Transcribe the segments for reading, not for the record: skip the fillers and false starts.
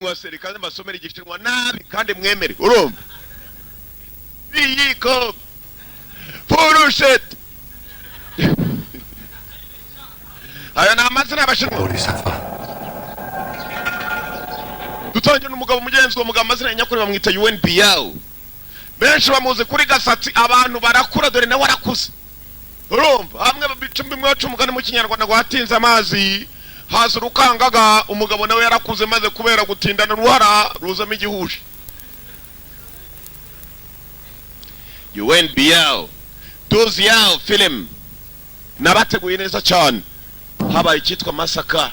Mwaseri kandi mbasomere Igishinwa nabi kandi mwemere. Urumva biyiko furusheti, ayo ni amazina y'Abashinwa. Bodhisattva. Dutangira umugabo mugenzi, uwo mugabo amazina ya nyakuri bamwita UNPL, benshi bamuzi kuri Gasatsi. Abantu barakura, dore nawe arakuze. Urumva hamwe bica bimwe baca umugani mu Kinyarwanda ngo hatinze amazi haza urukangaga. Umugabo nawe yarakuze, maze kubera gutindana uruhara ruzamo igihushi. UNBL Duziel film nabateguye neza cyane. Habaye icyitwa massacre,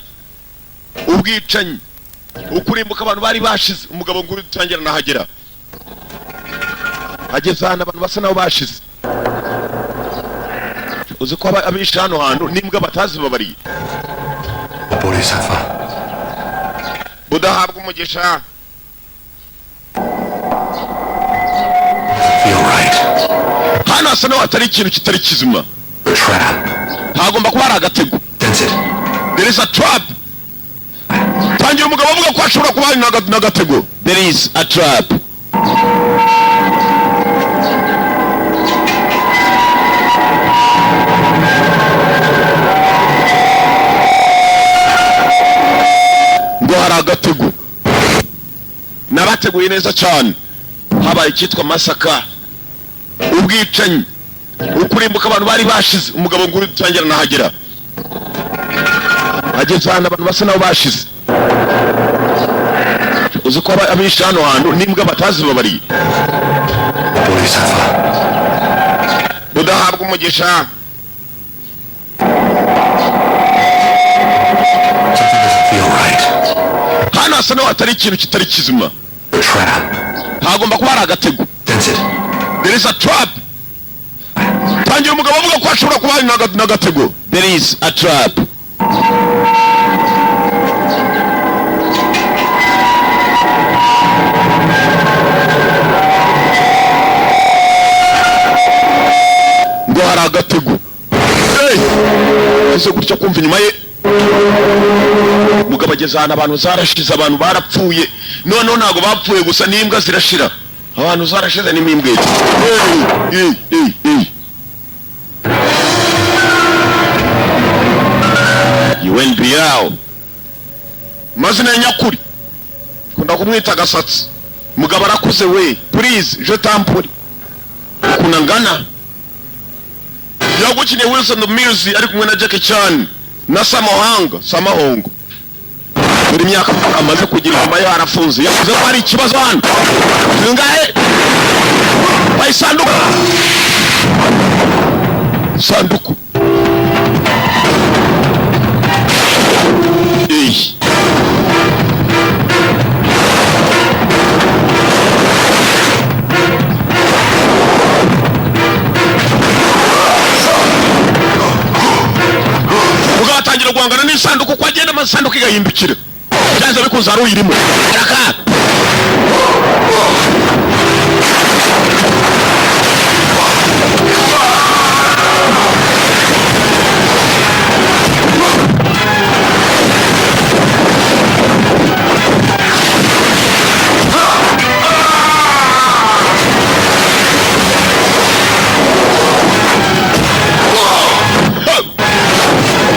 ubwicanyi, ukurimbuka, abantu bari bashize. Umugabo ngo utangira nahagera, ageze ahantu abantu basa nabo bashize. Uzi ko abishe hano hantu n'imbwa batazibabariye. Bodhisattva. Budahabwa umugisha. Feel right. Hano hasa naho hatari ikintu kitari kizima. A trap. Hagomba kuba hari agatego. Sense it. There is a trap. Tangira umugabo avuga ko hashobora kuba hari n'agatego. There is a trap. Ngo hari agatego. Nabateguye neza cyane. Habaye icyitwa massacre, ubwicanyi, ukurimbuka, abantu bari bashize. Umugabo ngo utangira nahagera, ageze ahantu abantu basa nabo bashize. Uzi ko abishe hano hantu n'imbwa batazibabariye. Bodhisattva. Budahabwa umugisha. Something doesn't feel right. Hano hasa naho hatari ikintu kitari kizima. A trap. Hagomba kuba hari agatego. Sense it. There is a trap. Tangira umugabo avuga ko hashobora kuba hari n'agatego. There is a trap. Ngo hari agatego. Hey! Ese gutya kumva inyuma ye, umugabo ageze ahantu abantu zarashize, abantu barapfuye. Noneho ntabwo bapfuye gusa, n'imbwa zirashira. Abantu zarashize n'imbwa. Hey, hey, hey, hey. UNBL mazina ya nyakuri kunda kumwita Gasatsi. Mugabo arakuze we. Please, je t'en prie. Ukuntu angana, yagukiniye Wilson Mills ari kumwe na Jackie Chan na Samahanga Samahongo. Buri myaka amaze kugira, inyuma ye harafunze. Yavuze ko hari ikibazo hano. Zingahe bayisanduku sanduku iyi. Mugabo atangira guhangana n'isanduku, uko agenda amasanduku igahindukira. Byanze bikunze hari uyirimo. Raka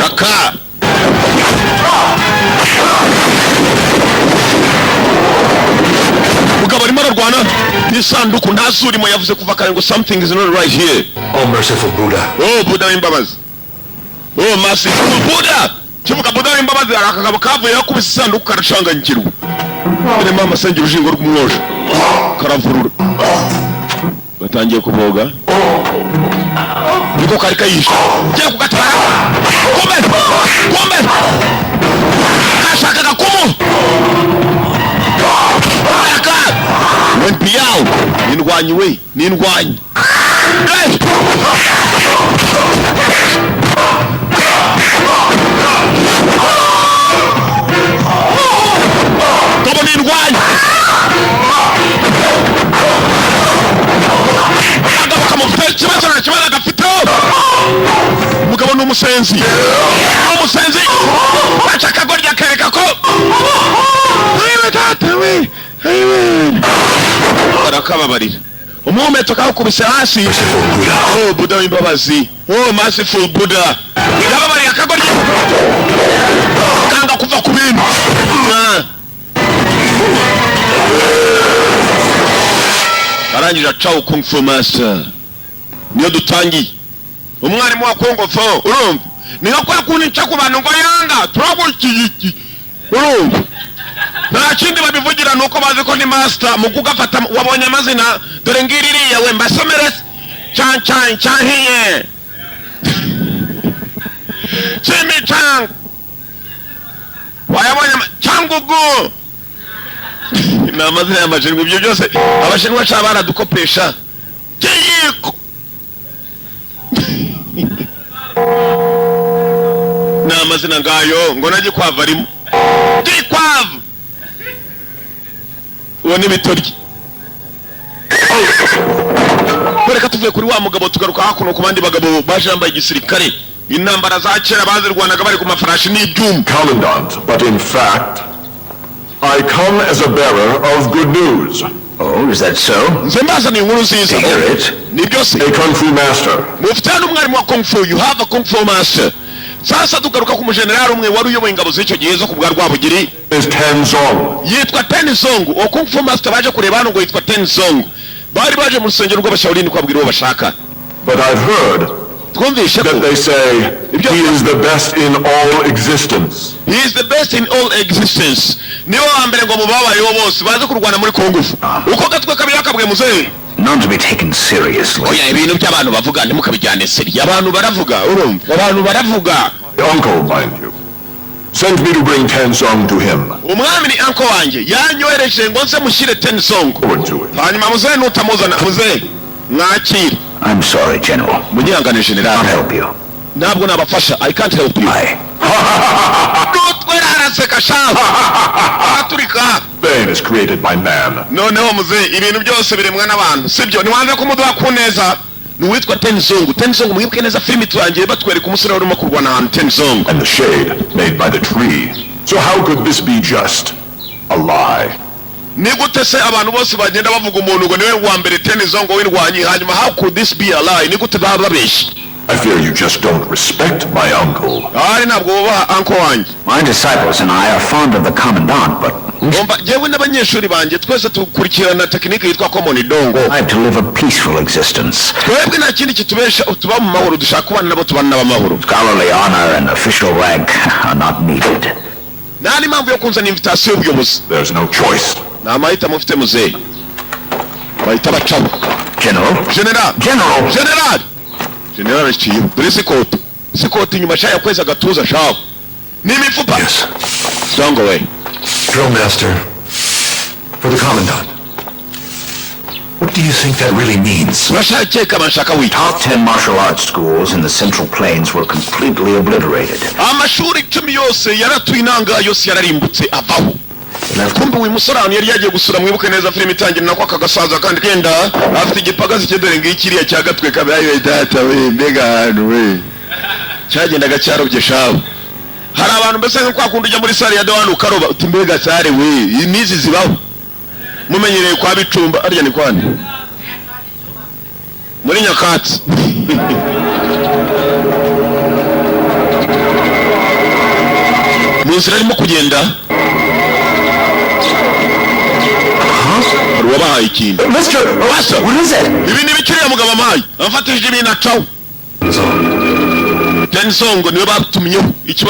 raka. Mugabo arimo ararwana n'isanduku, ntazurimo. Yavuze kuva kare ngo something is not right here. Oh, merciful Buddha. Oh Buddha w'imbabazi, oh merciful Buddha. Kivuga Buddha w'imbabazi, hari akagabo kavuye yakubise isanduku karacanganyikirwa. Dore mama senge, urushingo rw'umwojo karavurura, batangiye kuboga, niko kari kayishe. Giye kugatwara. Kumbe kumbe kashakaga kumu aka wenpiyao. Nindwanyi we, nindwanyi. Hey! Tobo nindwanyi. Akagabo kamufite ikibazo, nta kibazo agafiteho. Umugabo ni umusenzi, ni umusenzi. Baca akagoryi akereka ko. Niba data We, ayiwe, arakababarira, umuhumetso kawukubise hasi. Merciful Buddha. Oh, Buddha w'imbabazi, oh merciful Buddha, yababariye akagoryi kanga kuva ku bintu. Ah. Arangije acaho kung fu master, niyo dutangiye, umwarimu wa kung fu. Urumva, ni nka kwa kundi nca ku bantu ngo yanga turagushyigikiye. Urumva, nta kindi babivugira, ni uko bazi ko ni master mu kugafata. Wabonye amazina, dore ngiri iriya we, mbasomere se. Chan chan chahiye chimi chang, wayabonye changugu, ni amazina y'amashinwa. Ibyo byose abashinwa sha baradukopesha. Kiyiko ni amazina ngayo, ngo na gikwavu arimo, gikwavu uwo ni ibitoryi. Reka tuvuye kuri wa mugabo, tugaruka hakuno ku bandi bagabo baje bambaye igisirikare. Intambara za kera bazirwanaga bari ku mafarashi n'ibyuma. Commandant, but in fact, I come as a bearer of good news. Oh, is that so? Nze mbazaniye inkuru nziza. Hear it. Ni byose. A kung fu master. Mufite hano umwarimu wa kung fu, you have a kung fu master. Sasa tugaruka ku mujenerali umwe wari uyoboye ingabo z'icyo gihe zo ku bwa Rwabugiri. Is Tan Zong. Yitwa Ten Song. Uwo kung fu master baje kureba hano ngo yitwa Ten Song. Bari baje mu rusengero rw'Abashawurini kwabwira uwo bashaka. But I've heard Twumvishe ko that they say he is the best in all existence. He is the best in all existence, niwe wa mbere ngo mu babayeho bose bazi kurwana muri kung fu. Uko gatwe kabiri yakabwiye muzehe. None to be taken seriously. Oya, ibintu by'abantu bavuga ntimukabijyane sérieux. Abantu baravuga, urumva, abantu baravuga. Uncle, mind you, sent me to bring Tan Song to him. Umwami ni uncle wanjye, yanyohereje ngo nze mushyire Ten Song. Forward to it. Hanyuma muzehe nutamuzana, muzehe mwakire. I'm sorry, General. Munyihangane, general. Can't help you. Ntabwo nabafasha, I can't help you. I. Nutwera araseka shahu, araturika. Fame is created by man. Noneho muzehe, ibintu byose biremwa n'abantu, sibyo? Ntiwanze kumuduha ku neza. Ni uwitwa Tenzongo. Tenzongo, mwibuke neza filimi turangiye batwereka umusore urimo kurwana ahantu, Tenzongo. And the shade made by the tree. So how could this be just a lie? Ni gute se abantu bose bagenda bavuga umuntu ngo niwe wa mbere, Tenzongo w'indwanyi, hanyuma how could this be a lie? Ni gute baba babeshya? I fear you just don't respect my uncle. Ahari ntabwo bubaha uncle wanjye. My disciples and I are fond of the Commandant, but we Umva, jyewe n'abanyeshuri banjye twese dukurikirana tekinike yitwa common dongo. strive to live a peaceful existence. Twebwe nta kindi kitubesha, tuba mu mahoro, dushaka kubana nabo, tubana n'abamahoro. Scholarly honor and official rank are not needed. Nta n'impamvu yo kunzana invitation y'ubuyobozi. There's no choice. Ni amahitamo ufite muzehe, bahita bacaho. General? General. General! General, general aciye, dore sikoti, sikoti inyuma shaya kwezi, agatuza shaho n'imifupa. Yes. Dongo we. Drill master, for the Commandant. What do you think that really means? Urashakeka bashaka wita. Top 10 martial arts schools in the Central Plains were completely obliterated. Amashuri 10 yose yaratuye inanga, yose yararimbutse, avaho. Left Kumbe uyu musore ahantu yari yagiye gusura, mwibuke neza filime itangira, nako aka gasaza kandi kenda afite igipagazi cye, dore ngiki kiriya cya gatwe kabaye data we, mbega ahantu we cyagendaga cyarobye shabu. Hari abantu mbese nka kwa kundi ujya muri salle ya dewani ukaroba, uti mbega salle we, n'izi zibaho, mumenyereye kwa Bicumba, arya ni kwande muri nyakatsi. Mu nzira arimo kugenda, hari uwabahaye ikintu. Mister! Master! What is it? Ibi ni ibikiriya mugabo ampaye, amfatishije ibintu acaho. Tensongo niwe batumyeho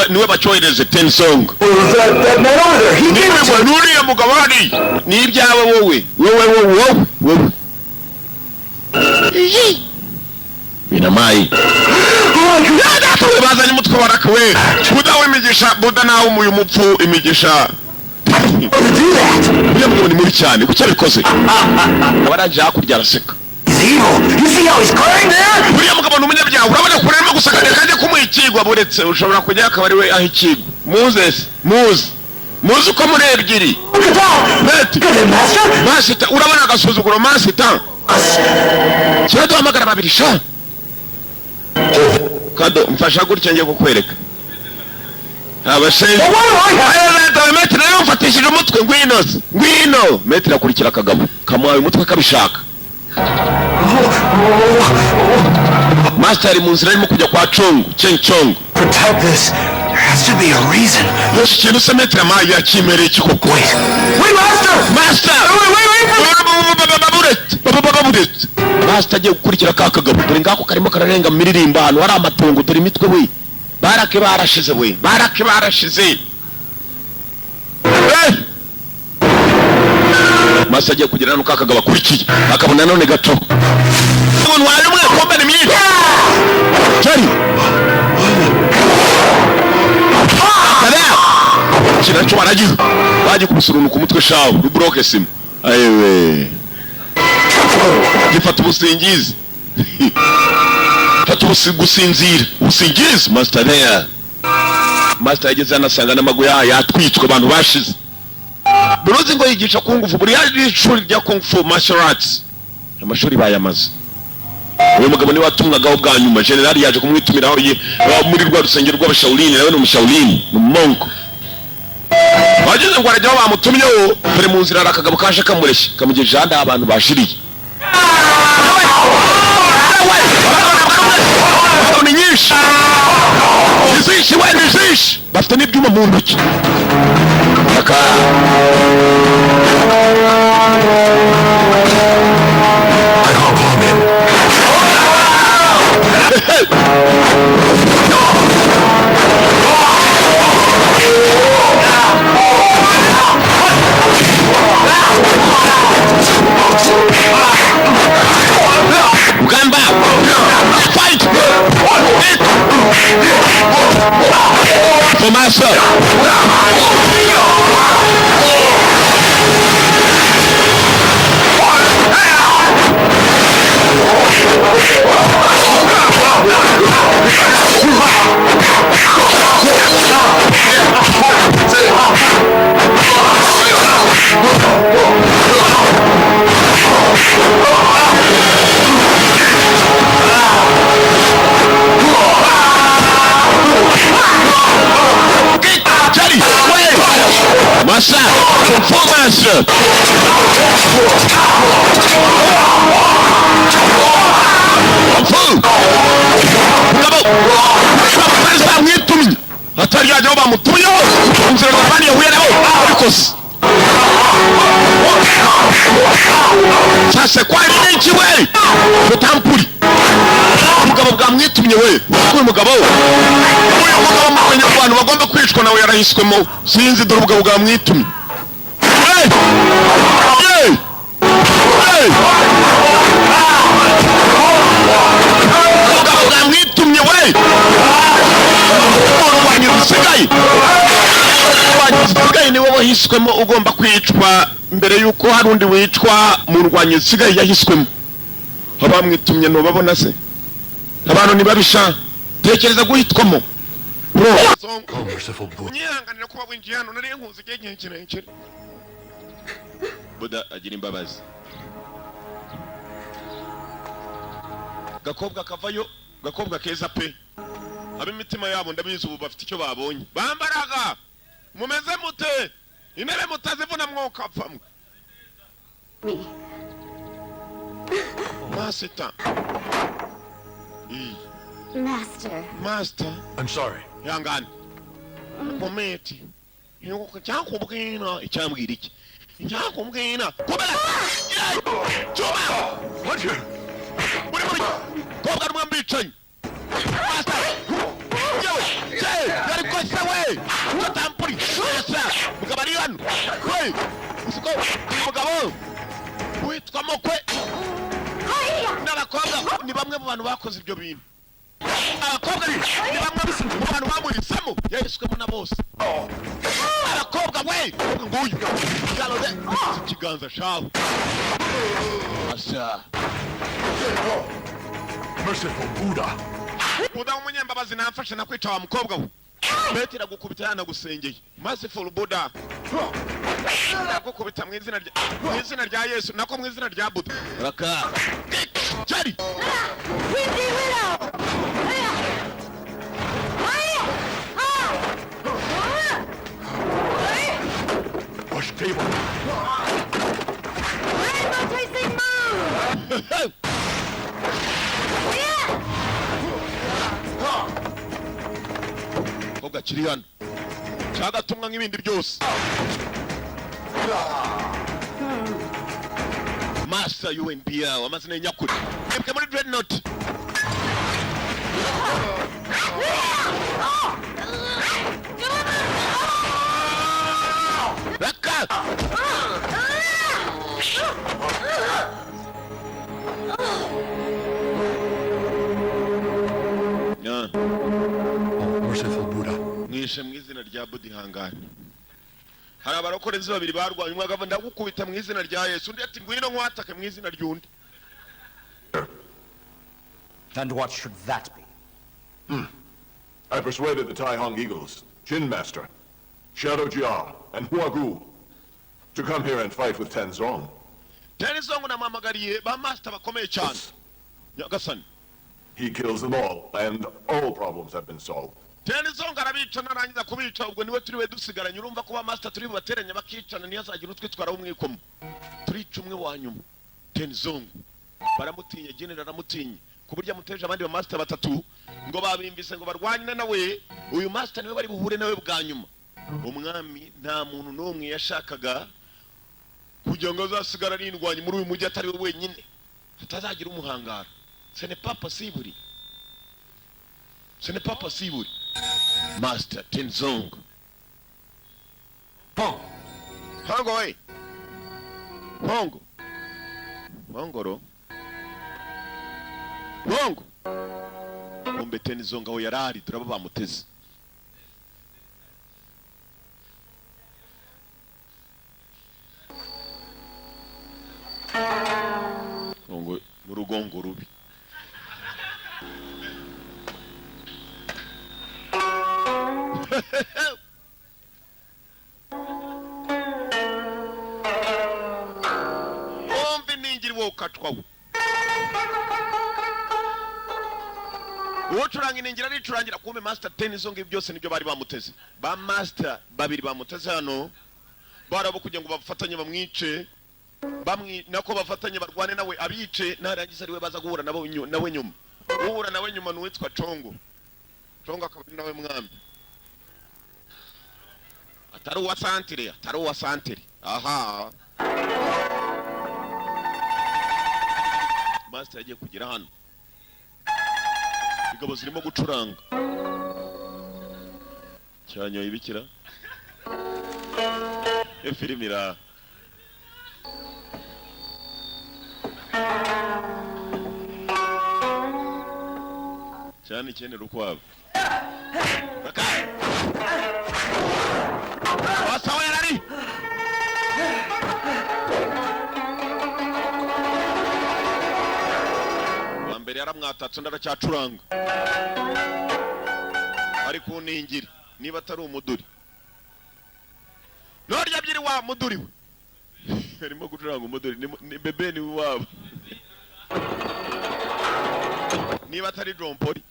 niwe bacyohereze, Tensongo. That man over there, he gave it to Niwe nuriya mugabo hari, ni ibyawe wowe, wowe, wowe, wowe, wowe. Iyi binamayi bazanye umutwe waraka we, Buda w'imigisha, Buda nawe umuye umupfu imigisha. To do that! Uriya mugabo ni mubi cyane, kuki abikoze? Warangije hakurya araseka. He's evil! You see how he's crying there? Uriya mugabo ni umunyabyaha, urabona ko urimo gusaka, reka ajye kumuha ikigwa. Buretse ushobora kujya akaba ari we aho ikigwa. Muze se, muze, muze uko muri ebyiri. Look at that! Beti. Look at him, Master! Master, urabona agasuzuguro, master? Kira duhamagara babiri sha. Kado, mfasha gutya, ngiye kukwereka. Abashenzi maître nawe mfatishije umutwe. Ngwino se, ngwino. Maître akurikira akagabo kamuhaye umutwe kabishaka. Master ari mu nzira, arimo kujya kwa Chongo Cheng Chong. Protect this. There has to be a reason. Iki kintu se maître amaye yakimereye iki koko? Wait. Wait, Master! Master! Buretse, Master agiye gukurikira ka kagabo. Dore ngako karimo kararenga mu miririmbo ahantu hari amatongo. Dore imitwe we, barake barashize we, barake barashize. Eh! Master agiye kugera hano, ka kagabo akurikiye akabona none gato umuntu waje umwe kombani myinshi cyari Kada! Iki nacyo baragize, bagikubise uruntu ku mutwe shawo ruburoke sima. Ayewe, gifata ubusingizi, fata gusinzira ubusingizi. Master there, master yageze hano asanga n'amagu yatwitswe, abantu bashize. Buruzi ngo yigisha kung fu, buri yaje ishuri rya kung fu martial arts, amashuri bayamaze. Uyu mugabo niwe watumwagaho bwa nyuma. Generali yaje kumwitumiraho muri rwa rusengero rw'abashawulini. Nawe ni umushawulini, ni umonko. Bageze ngo arajyaho bamutumyeho. Dore mu nzira hari akagabo kaje kamureshya, kamugejeje ahandi aho abantu bashiriye. Ni nyinshi, ni zinshi we, ni zinshi, bafite n'ibyuma mu ntoki. Aka I can't climb in. Ugamba fight it for master. Jerry, wait! Master, Kung Fu Master! Kung Fu! Mugabo! Bari bamwitumye! Atari yajyaho bamutumyeho! Inzira abandi yahuye nabo! Ariko se! Sase kwa n'iki we? Mutampuri! Umugabo bwamwitumye we! Uyu mugabo! Uyu mugabo mumenya ku bantu bagomba kwicwa, nawe yarahiswemo. Sinzi, dore ubugabo bwamwitumye. Hey! Hey! Hey! Ubugabo bwamwitumye we! Umuntu wanyu usigaye! Usigaye niwe wahiswemo ugomba kwicwa mbere y'uko hari undi wicwa mu ndwanyi usigaye yahiswemo. Abamwitumye ntubabona se? Abantu ntibabisha. Tekereza guhitwamo. Bro. Oh, merciful Buddha. Unyihanganira kuba winjiye hano, nari nkuzi igihe kirekire. Buda agira imbabazi. Gakobwa kavayo, gakobwa keza pe. Ab'imitima yabo ndabizi ubu bafite icyo babonye. Bambaraga mumeze mute? Intebe mutazivuna mwuka pfamwe. Me. Master. Master. Master. I'm sorry. Ihangane kometi icyakubwira, icyambwira iki, icyakubwira kubera cyuma. What? Muri muri kobwa rumwe mbicanyi. Master yewe se ariko se we utampuri. Master mugabo ari hano we, usiko uyu mugabo witwa Mokwe n'abakobwa ni bamwe mu bantu bakoze ibyo bintu. Abakobwa ni bamwe mu bantu bamuhisemo, yahiswemo na bose. Abakobwa we, nguyu yarode ikiganza shawe asa. Merciful Buddha. Buda w'umunyambabazi namfashe nakwica wa mukobwa we. Beti iragukubita yanagusengeye. Merciful Buddha, ndagukubita mu izina rya Yesu, nako mu izina rya Buddha. Raka Jerry. Windy Widow! table. Rainbow chasing moon! Yeah! Kobwa kiri hano cyagatumwa nk'ibindi byose. Master UNPR, amazina ye nyakuri mwebwe muri Dreadnought. Raka Yeah. Oh, merciful Buddha. Mwishe mu izina rya Buddha, ihangane. Hari abarokorezi babiri barwanye, umwe akavuga ndagukubita mu izina rya Yesu, undi ati ngwino nkwatake mu izina ry'undi. And what should that be? I persuaded the Tai Hong Eagles, Jin Master, Shadow Jia, and Huagu to come here and fight with Tenzong. Tenzong namuhamagariye ba master bakomeye cyane, nyagasani. He kills them all, and all problems have been solved. Tenzong arabica, narangiza kubica ubwo niwe turi we dusigaranye. Urumva ko ba master turi bubateranye bakicana, niyo azagira utwitwara w'umwikomo. Turica umwe wa nyuma. Tenzong baramutinya, general aramutinya ku buryo amuteje abandi ba master batatu ngo babimvise ngo barwanye nawe. Uyu master niwe bari buhure nawe bwa nyuma. Umwami nta muntu n'umwe yashakaga kugira ngo azasigara ari indwanyi muri uyu mujyi atari we wenyine, hatazagira umuhangara. Ce n'est pas possible, ce n'est pas possible. Master Tenzong. Pong! Hongo we, Hongo, Hongoro, Hongo. Kumbe Tenzong aho yarari turaba bamuteze. Hongo n'urugongo rubi. Wumva iningiri wowe ukacwa we. Ucuranga iningiri aricurangira. Kumbe master Tenzong ngibyo byose nibyo bari bamuteze. Ba master babiri bamuteze hano barabo kugira ngo bafatanye bamwice, bamwi nako bafatanye barwane nawe abice, narangiza ariwe baza guhura nabo nawe nyuma. Uhura nawe nyuma ni uwitwa Congo. Congo akaba ari nawe mwami, atari uwa santire, atari uwa santire. Aha master yagiye kugera hano, ingabo zirimo gucuranga cyanyoye ibikira filimi iraha. Cyane icyenda urukwavu. Raka! Wasawe yarari wa mbere yaramwatatse, undi aracyacuranga ari ku ningiri, niba atari umuduri norya byiri wa muduri we arimo gucuranga umuduri ni bebe ni wabo, niba atari jompori.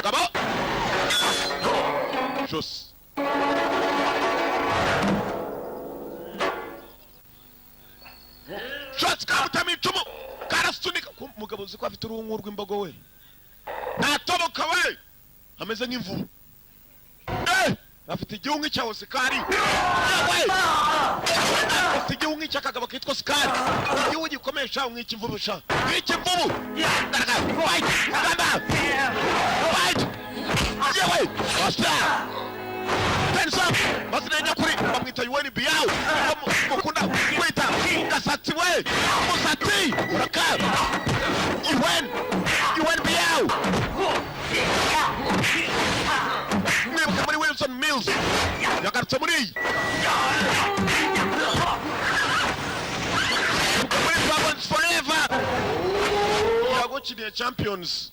Gabo Jos Shots kamutama icumu karasunika. Mugabo uzi ko afite uruhu rw'imbogo we, ntatoboka we, ameze nk'imvubu. Afite igihu nk'icya Osikari yewe, afite igihu nk'icy'akagabo kitwa Osikari, igihu gikomeye sha nk'icy'imvubu sha, nk'icy'imvubu. Fight gamba fight yewe. Oscar Tenzong mazina ya nyakuri bamwita Yuweni Biao, mukunda kwita Gasatsi we Musatsi. Uraka Yuen Biao, mwibuka muri Wilson Mills, yagarutse muri iyi. Mwibuka muri Dragons Forever, yagukiniye Champions.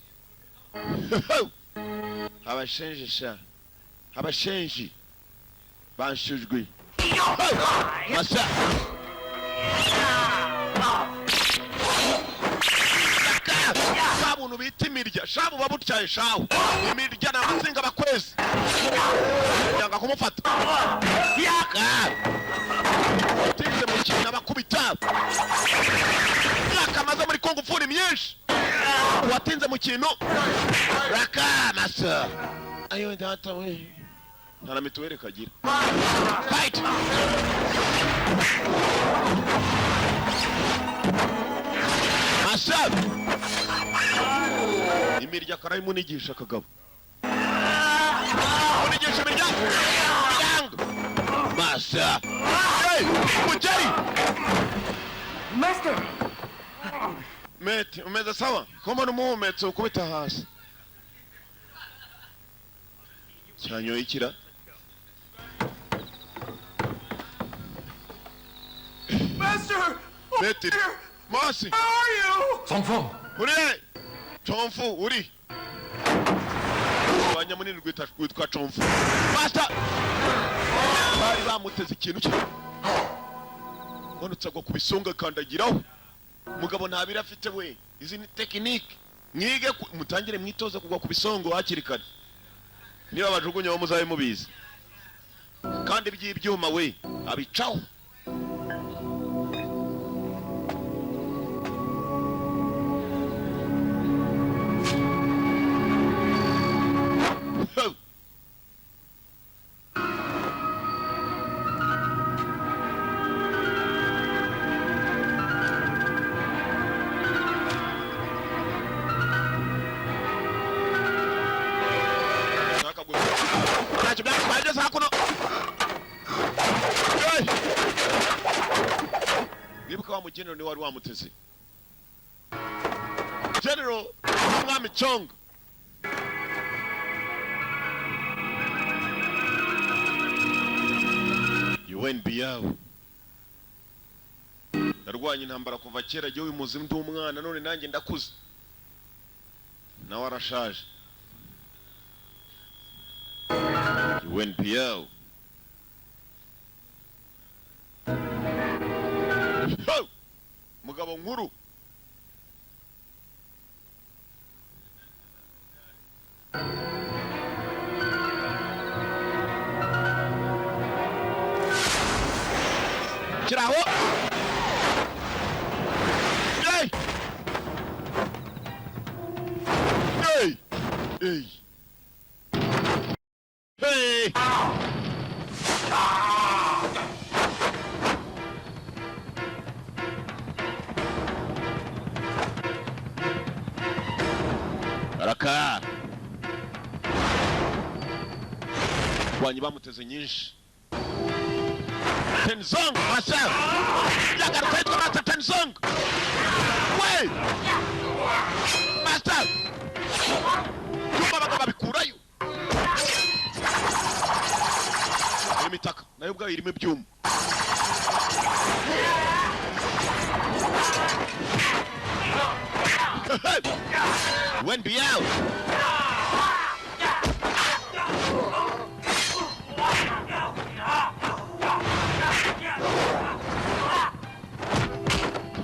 Abashenji sha, abashenji banshujwe masa. Buntu bita imirya shabu buba butyaye shahu. Imirya ni amatsinga bakwezi yanga kumufata yaka tinze mu kintu abakubita. Imyaka amaze muri kung fu ni myinshi. Uwatinze mu kintu raka masa ayo data we, nta na mituweli kagira. Fight masa, imirya karayimunigisha kagabo, munigisha imirya yanga masa. Hey, mugeri. Master! Mate, umeze sawa? Ko mbona umuhumetso ukubita hasi cyanyoye ikira? Master! Mate, masi. How are you? Song Feng! Uri he? Chomfu uri banyamunini rwitwa Chomfu. Master bari bamuteze ikintu cye manutse agwa ku bisonga akandagiraho. Mugabo ntabiro afite we. Izi ni tekinike mwige mutangire mwitoze kugwa ku bisongo hakiri kare. Niba bajugunye wo muzabe mubizi kandi by'ibyuma we abicaho. Ho! Shaka gusa ntacyo byatwaye byose hakuno. Hey! Wibuka wa mugenero niwe wari wamuteze, general w'umwami Chong. UNBO narwanye intambara kuva kera jyewe muzi ndi umwana, none nanjye ndakuze nawe arashaje. UNPO. Ho! Mugabo nkuru kiraho. Hey! Hey! Hey! Hey! Araka wanyi bamuteze nyinshi. Tenzong Master yagarutse yitwa Master Tenzong we. Master byuma abagabo babikurayo. Imitaka nayo ubwayo irimo ibyuma. Wen Biao.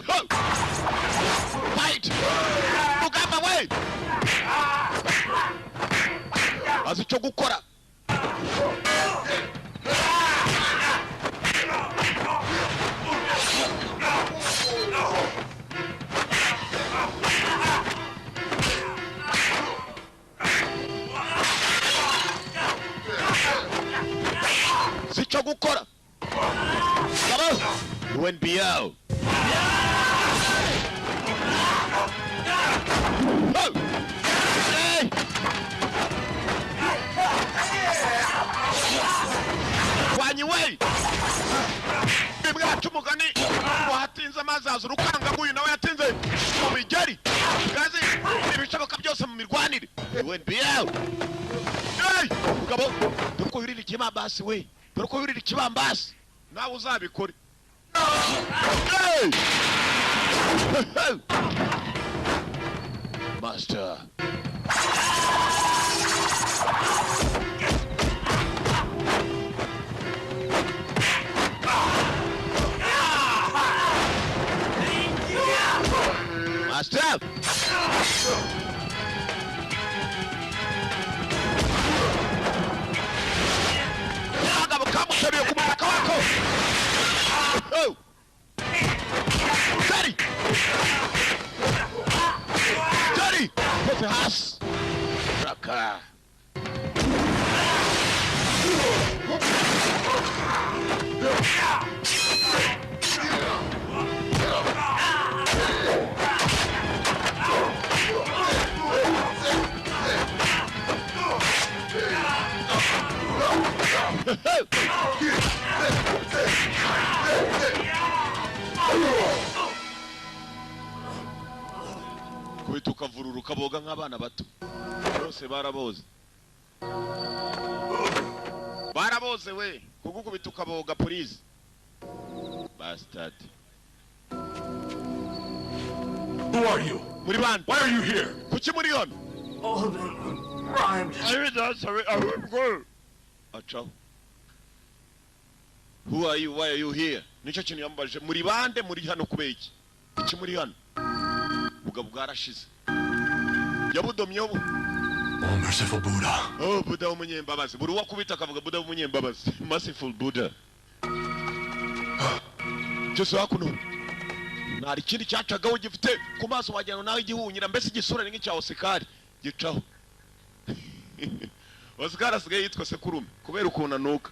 Ho! Fight! Rugamba we! Azi icyo gukora. Si icyo gukora. Gabo! UNBO. Ho! Hey! Wanyi we! Bimwe baca umugani ngo hatinze amazi haza urukanga. Nguyu nawe yatinze mu migeri gazi ibishoboka byose mu mirwanire. UNBO. Hey! Mugabo, dore uko yurira ikibambasi we, dore uko yurira ikibambasi, nawe uzabikore. Hey! Master. Master! Gateruye ku mutaka wako. Oh! Daddy! Daddy! Koze hasi. Raka. Kubita ukavurura ukaboga nk'abana bato. Bose baraboze, baraboze we. Kugukubita ukaboga, police bastard. Who are you? Muri bande? Why are you here? Kuki muri hano? All of them rhymed. Acaho. Who are you? Why are you here? Nicyo kintu yamubajije. Muri bande? Muri hano kubera iki? Kuki muri hano? Ubugabo bwarashize, yabudomyeho bu. Oh, merciful Buddha. Oh, Buddha w'umunyembabazi. Buri uwo akubita akavuga Buddha w'umunyembabazi, merciful Buddha. Cyose hakuno nta ikindi cyacagaho gifite ku maso wagira ngo nawe igihunyira, mbese igisura ni nk'icya Osikari. Gicaho. Osikari asigaye yitwa Sekurume kubera ukuntu anuka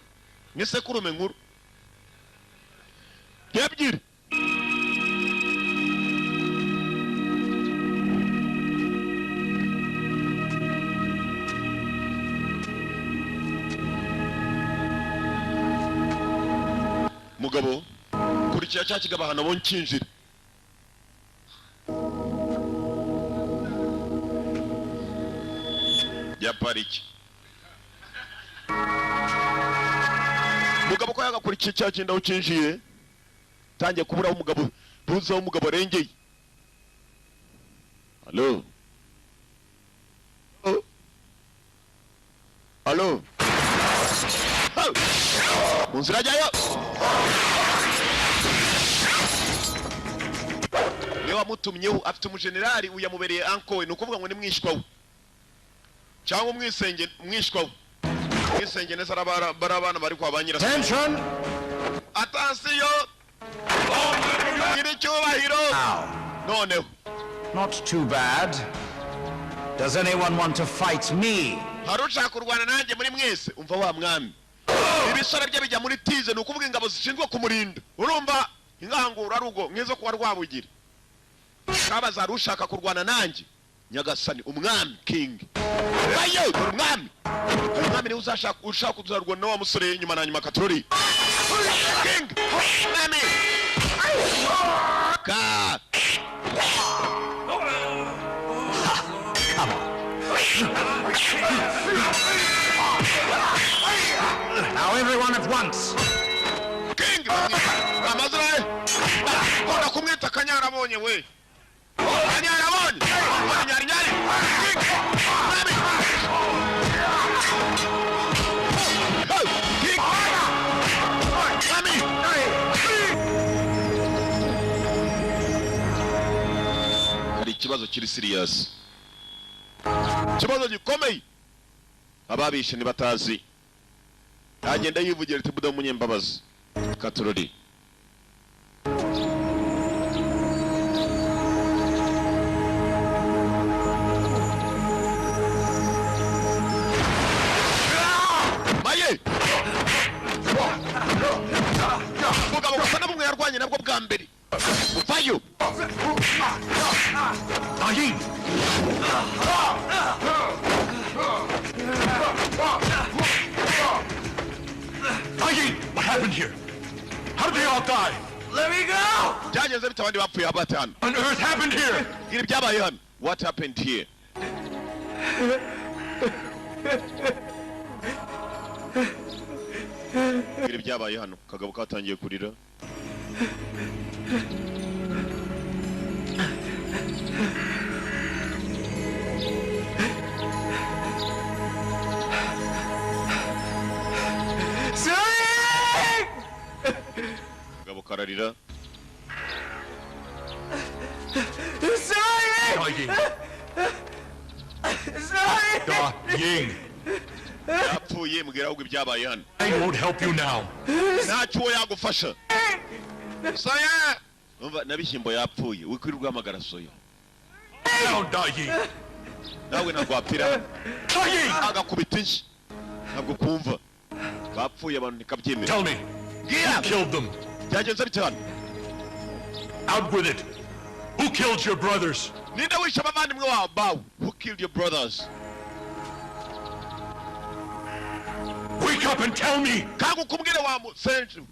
ni sekurume nkuru ebyiri. Mugabo kurikira cya kigabo ahantu abonye cyinjira. Ya pariki. Mugabo ko yagakurikiye cya kindi aho cyinjiye, tangiye kubura aho umugabo buze, aho umugabo arengeye. Allo? Oh. Allo? Oh. Mu nzira ajyayo niwe wamutumyeho. Afite umujenerali uyamubereye uncle we, ni ukuvuga ngo ni mwishywa we cyangwa umwisenge, mwishywa we, umwisenge neza. Bari abana bari kwa ba nyirasenge. Attention! Attention, nyiricyubahiro. Now, Noneho. not too bad. Does anyone want to fight me? Hari ushaka kurwana nanjye muri mwese? Umva wa mwami, ibisore bye bijya muri tize, ni ukuvuga ingabo zishinzwe kumurinda. Urumva ingangurarugo nk'izo kuba Rwabugira kabaza, hari ushaka kurwana nanjye? Nyagasani umwami, king bayo, umwami, umwami niwe uzashaka, ushaka kuzarwana na wa musore nyuma na nyuma. Katurori king, mwami ka. Come on. Now everyone at once. King amazina ye bakunda kumwita Kanyarabonye we, Kanyarabonye, Nyari nyari, king, mwami. Go, king, mwami. Hari ikibazo kiri serious, ikibazo gikomeye. Ababishe ntibatazi. Agenda yivugira ati: "Buda w'umunyembabazi." Katurori. Maye mugabo gusa na bumwe yarwanye nabwo bwa mbere uvayo. Nagin! Nagin! What happened here? How did they all die? Let me go! Byagenze bite? Abandi bapfuye bate hano? On earth happened here? Bwira ibyabaye hano. What happened here? Bwira ibyabaye hano. Kagabo katangiye kurira. Sorry! Kagabo kararira. Sorry! Da Ying. Sorry! Da Ying. Yapfuye. Mbwira ahubwo ibyabaye hano. I won't help you now. Ntacyo uwo yagufasha. Soya, umva, nabishyimbo yapfuye, wikwirirwa uhamagara soya. Down, Dai. Nawe ntabwo wapfira hano. Dai! Agakubita inshyi, ntabwo kumva bapfuye, abantu ntikabyemera. Tell me, Mbwira. who killed them? Byagenze bite hano? Out with it. Who killed your brothers? Ninde wishe abavandimwe wawe bawe? Who killed your brothers? Wake up and tell me! Kanguka umbwire wa musenje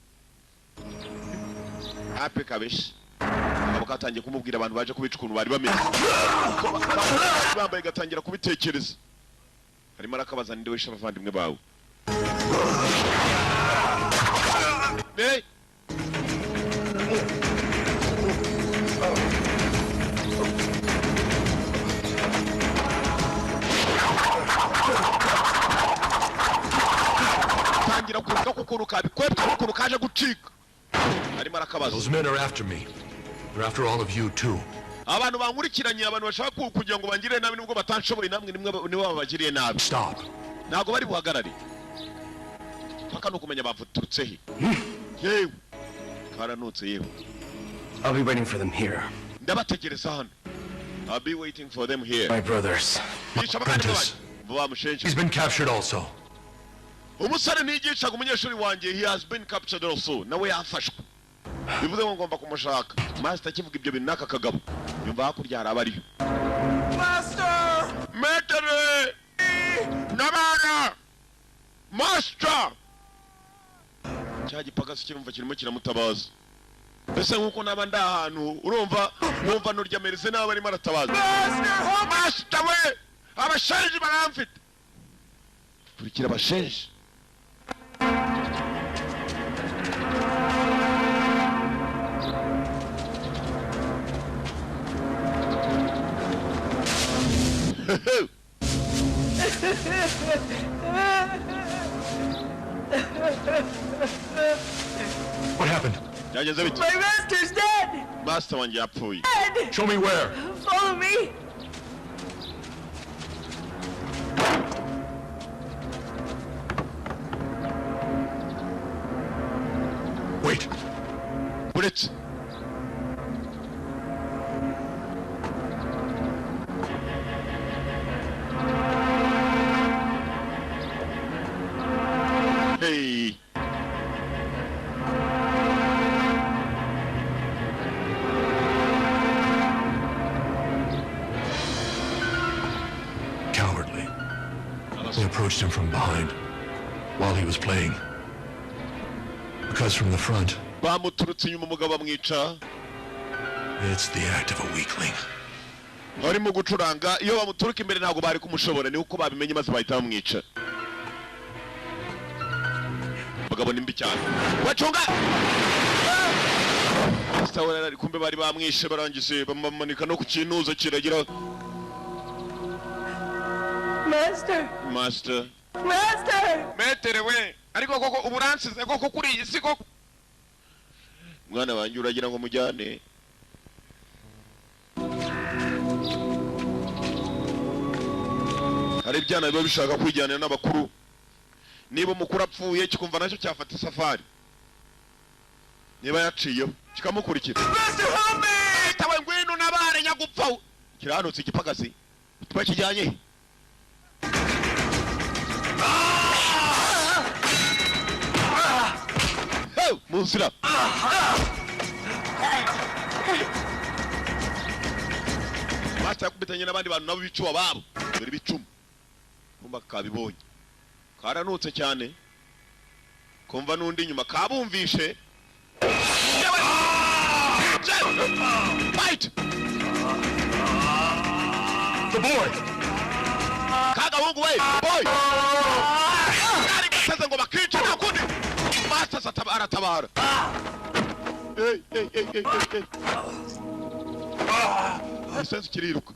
hape kabisha. Akaba katangiye kumubwira abantu baje kubica ukuntu bari bameze, bambaye, gatangira kubitekereza. Harimo arakabaza: ninde wishe abavandimwe bawe? Hey! Tangira kuvuga ko ukuntu kabikwepye n'ukuntu kaje gucika, arimo arakabaza. Those men are after me. They're after all of you, too. Abantu bankurikiranye, abantu bashaka kugira ngo bangirire nabi, nubwo batanshoboye, namwe nimwe nibo babagiriye nabi. Stop. Ntabwo bari buhagarare paka ni ukumenya bavuturutse he. Yewe, karanutse yewe. I'll be waiting for them here. Ndabategereza hano. I'll be waiting for them here. My brothers. Bishe abavandimwe Apprentice. banjye bamushenje. He's been captured also. Umusore nigishaga, umunyeshuri wanjye, he has been captured also, nawe yafashwe, bivuze ngo ngomba kumushaka. Master akivuga ibyo bintu n'aka kagabo yumva hakurya hari abariyo. Master! Metere n'abana, master, cya gipagasi kirumva kirimo kiramutabaza, mbese nk'uko naba ndi ahantu, urumva, nkumva nurya mereze nabi, arimo aratabaza. Master, help! Master we, abashenji baramfite, kurikira abashenji. What happened? Byagenze bite? My master's dead! Master wanjye yapfuye. Dead! Show me where. Follow me! Wait. Uretse. Hey. Cowardly. They approached him from behind while he was playing. Because from the front, Bamuturutse inyuma, umugabo bamwica it's the act of a weakling. barimo gucuranga. Iyo bamuturuka imbere ntabwo bari kumushobora, ni uko babimenye maze bahita bamwica. Abagabo ni mbi cyane, bacunga. Sitawera ari kumbe bari bamwishe, barangije bamanika no ku kintuza kiragira. Master! Master. Master! Metere we, ariko koko ubu uransize koko kuri iyi si koko? Mwana wanjye, uragira ngo mujyane? Hari ibyana biba bishaka kwijyanira n'abakuru. Niba umukuru apfuye, kikumva nacyo cyafata isafari, niba yaciyeho kikamukurikira. Master, help me! Tawe, ngwino unabare nyagupfa we. Kiranutse igipagasi tuba kijyanye he? Hey, mu nzira. Master yakubitanye n'abandi bantu nabo bicuba babo, dore ibicuma kumba kabibonye, karanutse cyane, kumva n'undi inyuma kabumvishe. Yewe! Fight! The boy! Kagahungu we, boy, kari gateze ngo bakice, nta kundi. Master aratabara. Hey, hey, hey, hey, hey, hey. Igisensu kiriruka.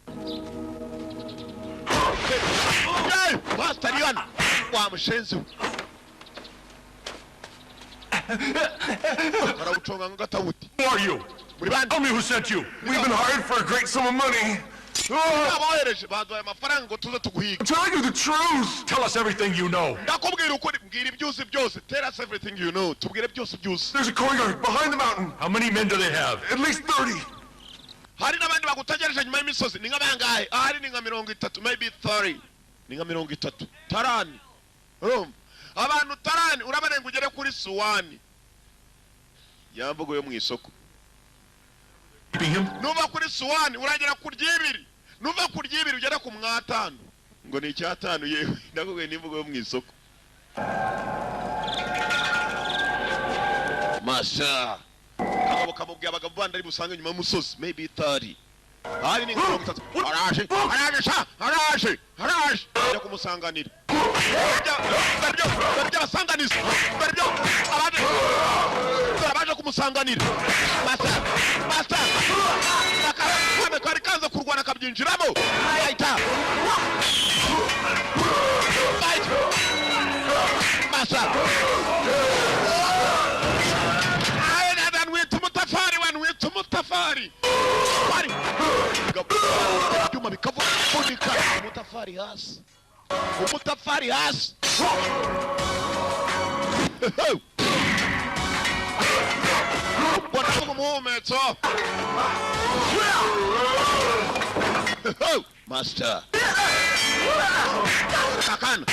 Hey, hey, master ari hano wa mushenzi we, barawuconga nk'agatabuti. Who are you? Muri bande? Tell me who sent you! We've been hired for a great sum of money. Abohereje baduhaye amafaranga ngo tuze tuguhiga. I'm telling you the truth! Tell us everything you know. Ndakubwira ukuri, mbwira ibyo uzi byose. Tell us everything you know, tubwire byose byose. There's a courtyard behind the mountain. How many men do they have? At least 30. Hari n'abandi bagutegereje nyuma y'imisozi. Ni nka bangahe ahari? Ni nka 30, maybe 30, ni nka 30 tarani. Urumva abantu tarani urabarenga ugere kuri suwani ya mvugo yo mu isoko. Keeping him? Nuva kuri suwani uragera ku ry'ibiri, nuva ku ry'ibiri ugere ku mwatanu, ngo ni icyatanu. Yewe, ndakubwiye n'imvugo yo mu isoko. Masha kagabo kamubwiye abagabo bandi ari busange nyuma y'umusozi, maybe 30, hari ni nka 30. Araje, araje sha, araje, araje, ajya kumusanganira. Dore ibyo abasanganiza, dore ibyo abaje, dore abaje kumusanganira. Master, master akame kari kanze kurwana akabyinjiramo. Fighter, fight, master. Aye, nada nwita umutafari we, nwita umutafari fari. Ibyuma bikavunika. Umutafari hasi, umutafari hasi. Ubwo ndavuga umuhumetso. Master kakana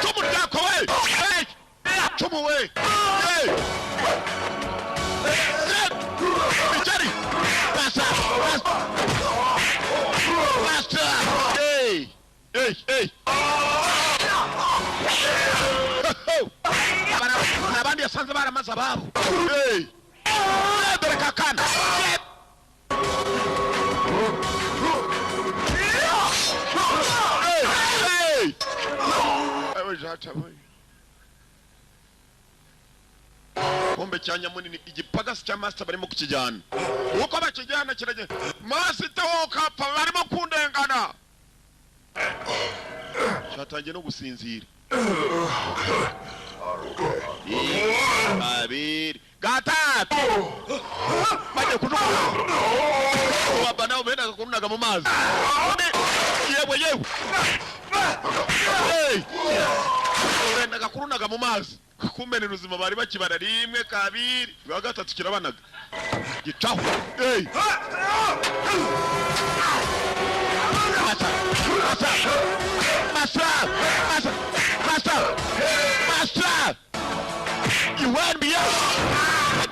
cumu ryako we. Hey! Cumu we. Hey! Hey! Bijari master, master, master. Hey, hey, hey! Hari abandi yasanze baramaze ababo. Hey! Hey, dore kakana. Hey! Hey! Hey! Ewe jaca we. Kumbe cya nyamunini igipagasi cya master barimo kukijyana. Uko bakijyana kiragenda. Master wowe ukapfa, barimo kundengana. Cyatangiye no gusinzira. Rimwe, kabiri, gatatu, bagiye kujugunya. Baba nawe bendaga kurunaga mu mazi. Yewe, yewe. Hey! Urendaga kurunaga mu mazi. Kumena ubuzima bari bakibara rimwe, kabiri, bwa gatatu kirabanaga gicaho. Hey! Master, master, master, master, master, master! You want me up?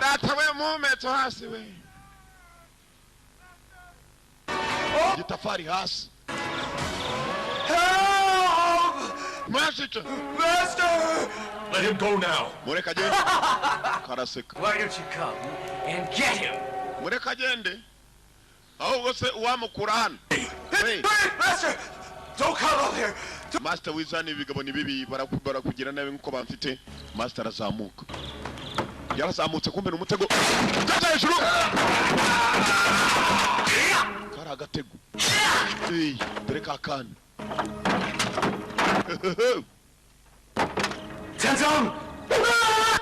Data we, mumetso hasi we. Gitafari hasi. Help! Master! Master! Let him go now. Mureke agende. Karaseka. Why don't you come and get him? Mureke agende. Ahubwo se uwamukura hano? Hey! Hey, Master! Don't come up here! Master wizana ibigabo ni bibi, barakugira nabi nkuko bamfite. Master arazamuka. Yarazamutse, kumbe ni umutego. Gaza hejuru. Kari agatego. Hey, dore ka kana. Tenzong!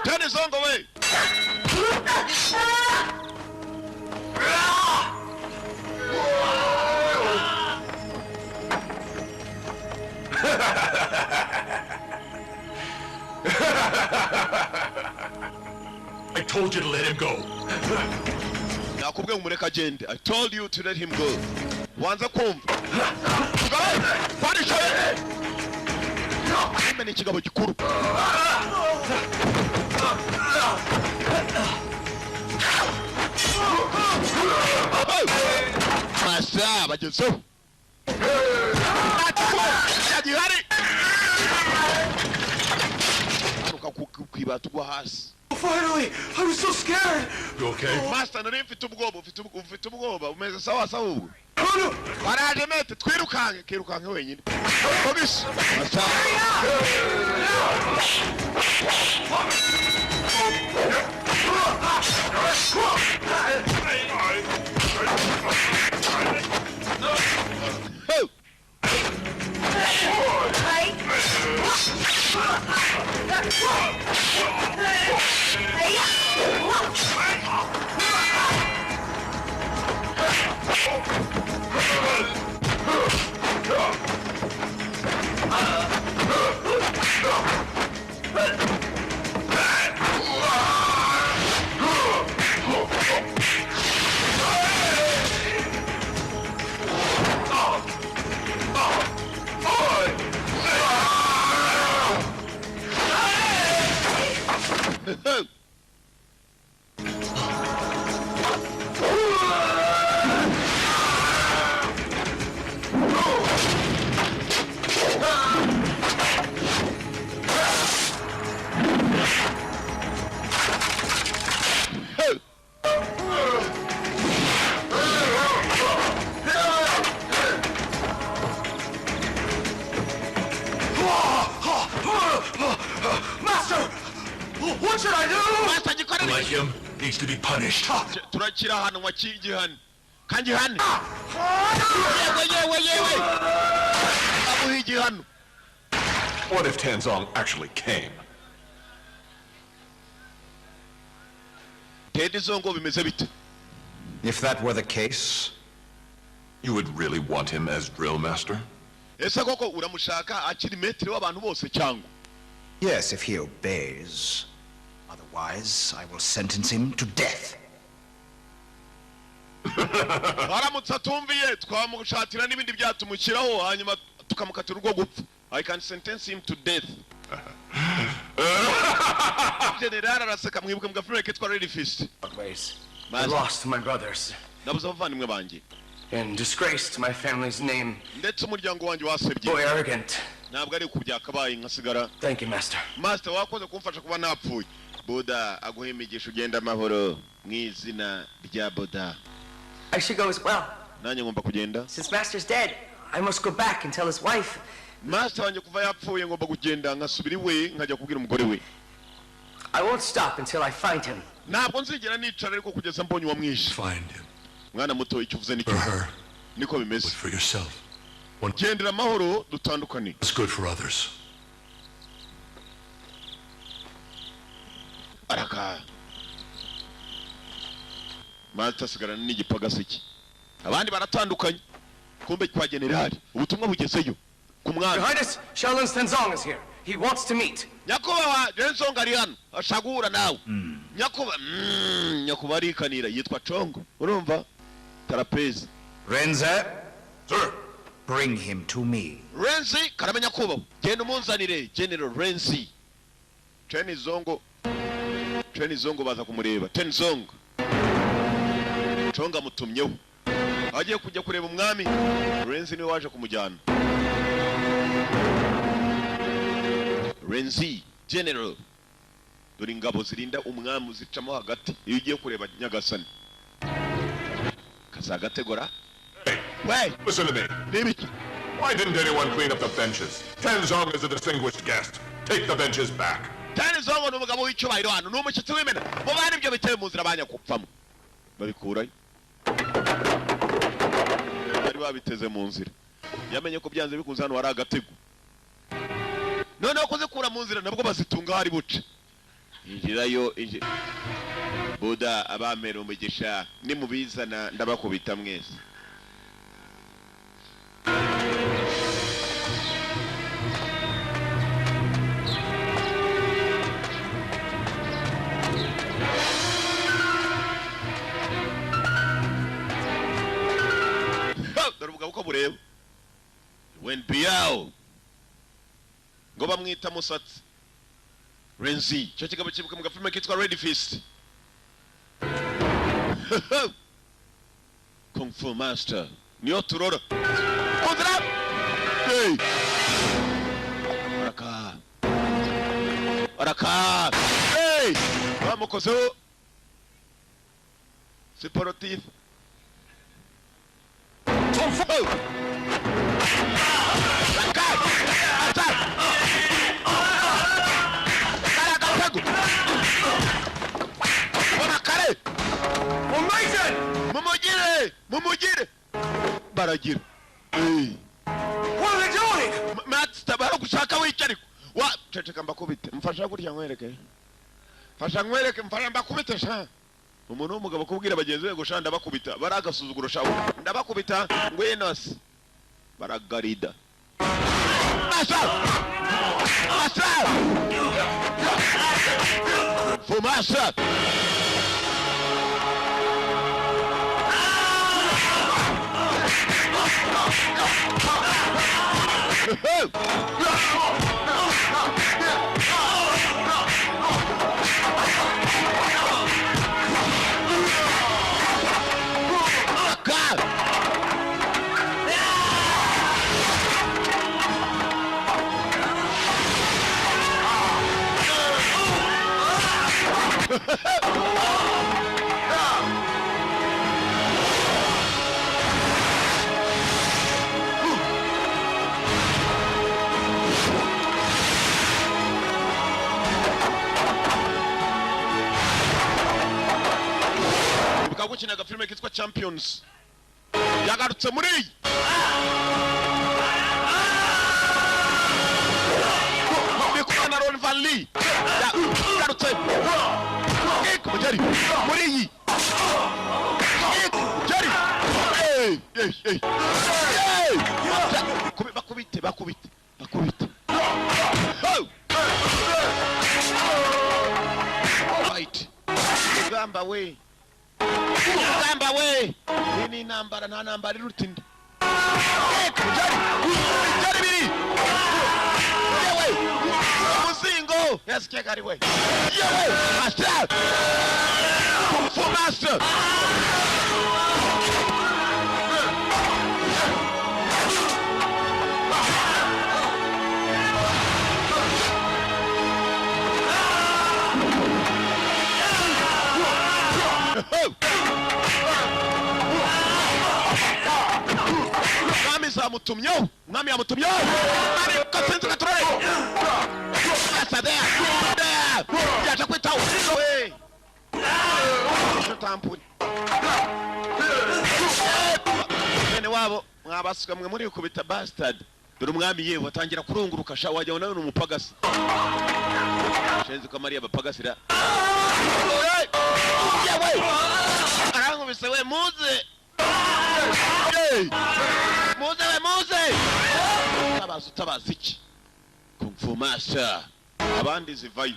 Tene zongo we. I told you to let him go. Nakubwiye ngo mureke agende. I told you to let him go. Wanze kumva. Tugabo, twarishoye. Kumbe ni ikigabo gikuru. Masa bagezeho. Nta gihari. Manuka ku ibati ugwa hasi. Finally! I was so scared! You okay? Master, nari mfite ubwoba. Ufite ubwoba? Umeze sawa sawa ubwo? Oh no! Baraje mete, twirukanke, kirukanke wenyine. Kobisi Master. Ho! Master! What should I do? Master, gikorere. Like him needs to be punished. Turakira ahantu wa kigihane kangihane. Yewe, yewe, yewe, amuha igihano. What if Tanzong actually came? Tende zongo bimeze bite? If that were the case, You would really want him as drill master? Ese koko uramushaka akiri maître w'abantu bose cyangwa? Yes, if he obeys. Otherwise, I will sentence him to death. Aramutse atumviye, twamushakira n'ibindi byatumushyiraho, hanyuma tukamukatira urwo gupfa. I can sentence him to death. General araseka. Mwibuke mu gafilime kitwa Red Fist. Ways. I Master. lost my brothers Nabuze abavandimwe banjye and disgraced my family's name. ndetse umuryango wanjye wasebye. Boy, arrogant. Ntabwo ari uku byakabaye nkasigara. Thank you, Master. Master, wakoze kumfasha kuba napfuye. Buda aguha imigisha, ugenda amahoro mu izina rya Buda. I should go as well. Nanjye ngomba kugenda. Since Master's dead, I must go back and tell his wife. Master wanjye kuva yapfuye, ngomba kugenda nkasubira iwe, nkajya kubwira umugore we. I won't stop until I find him. Ntabwo nzigera nicara ariko kugeza mbonye uwamwishe. Find him. Mwana muto, icyo uvuze nicyo. For her, Niko bimeze. but for yourself. One Gendera amahoro, dutandukane. is good for others. Araka master asigarana n'igipagasi cye, abandi baratandukanye. Kumbe kwa generali ubutumwa bugezeyo ku mwami. Your Highness, Shaolin Tenzong is here. He wants to meet. Nyakubahwa, Jensonga ari hano, ashaka guhura nawe nyakubahwa. Nyakubahwa arikanira, yitwa Congo, urumva tarapezi. Renze, Sir! bring him to me. Renzi, karame nyakubahwa. Genda umunzanire General Renzi Chen Zongo. Chen Zongo baza kumureba. Chen Zongo, Congo amutumyeho, agiye kujya kureba umwami. Renzi niwe waje kumujyana. Renzi General, dore ingabo zirinda umwami uzicamo hagati iyo ugiye kureba nyagasani kazagategora. Hey, We. listen to me. N'ibiki? Why didn't anyone clean up the benches? Tenzong is a distinguished guest. Take the benches back. Cyane Zongo ni umugabo w'icyubahiro hano, ni umushyitsi w'imena. Mubana ibyo bitebe mu nzira, banyakupfamo babikurayo, bari babiteze mu nzira. Yamenye ko byanze bikunze hano hari agatego, noneho kuzikura mu nzira nabwo bazitunga hari buce. Injirayo, injira. Buda abamera umugisha, nimubizana ndabakubita mwese. Ha! Dore ubugabo uko bureba wenbiyawo, ngo bamwita Musatsi Renzi. Icyo kigabo kibuka mu gafilime kitwa Red Fist, Kung Fu Master, niyo turora Kudra. Hey! Araka, araka. Hey! Bamukozeho siporutifu. Oh! Araka! Ata! Kare agatego! Bona kare! Formation! Mumugire! Mumugire! Baragira. Hey! What are they doing? Master, baragushaka wica ariko. Wa ceceka mbakubite. Mfasha gutya nkwereke. Mfasha nkwereke, mfasha mbakubite sha. Umuntu w'umugabo kubwira bagenzi be ngo sha ndabakubita, bari agasuzuguro. Sha ndabakubita, ngwino se baragarida. Master! Master! Fumaça! God! Ibuka gukina agafilime kitwa Champions, yagarutse muri iyi ndi na Ron Van Lee, yagarutse. Kick mugeri muri iyi, kick mugeri. Hey, hey, hey, hey! Bakubite, bakubite, bakubite! Oh! Fight! Rugamba we, rugamba we! Iyi ni intambara, nta ntambara iruta indi. Kick mugeri, mugeri biri yewe umuzingo yasikiye we yewe. Master, Kung Fu Master. Mwami zamutumyeho, mwami yamutumyeho, ariko sinzi gaturore. Master there, there yaje kwitaho we tampuri bene wabo mwabasuka mwe muri kubita bastard. Dore umwami yewe atangira kurunguruka sha, wajya nawe ni umupagasi shenzi ko Mariya bapagasira. Hey! Yewe arankubise we, muze! Hey! Muze we, muze! Utabaza, utabaza iki? Kung Fu Master, abandi zivayo,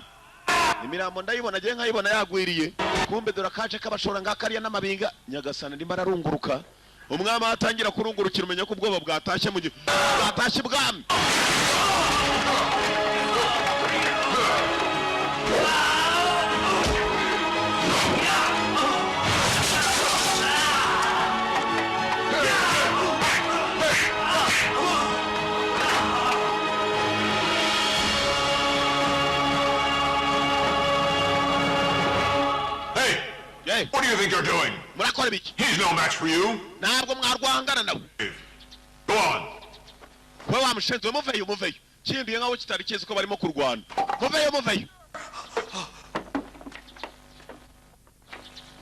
imirambo ndayibona agiye nkayibona yagwiriye. Kumbe dore akaje k'abashora ngakariya n'amabinga. Nyagasani, ndimo ararunguruka umwami. Aho atangira kurungurukira umenya ko ubwoba bwatashye mu gihe bwatashye ibwami. Hey! Hey. What do you think you're doing? Murakora ibiki? He's no match for you. Ntabwo mwarwangana nawe. Go on. We wa mushenzi we, muveyo, muveyo! Kindiye nkaho kitari kizi ko barimo kurwana. Muveyo, muveyo!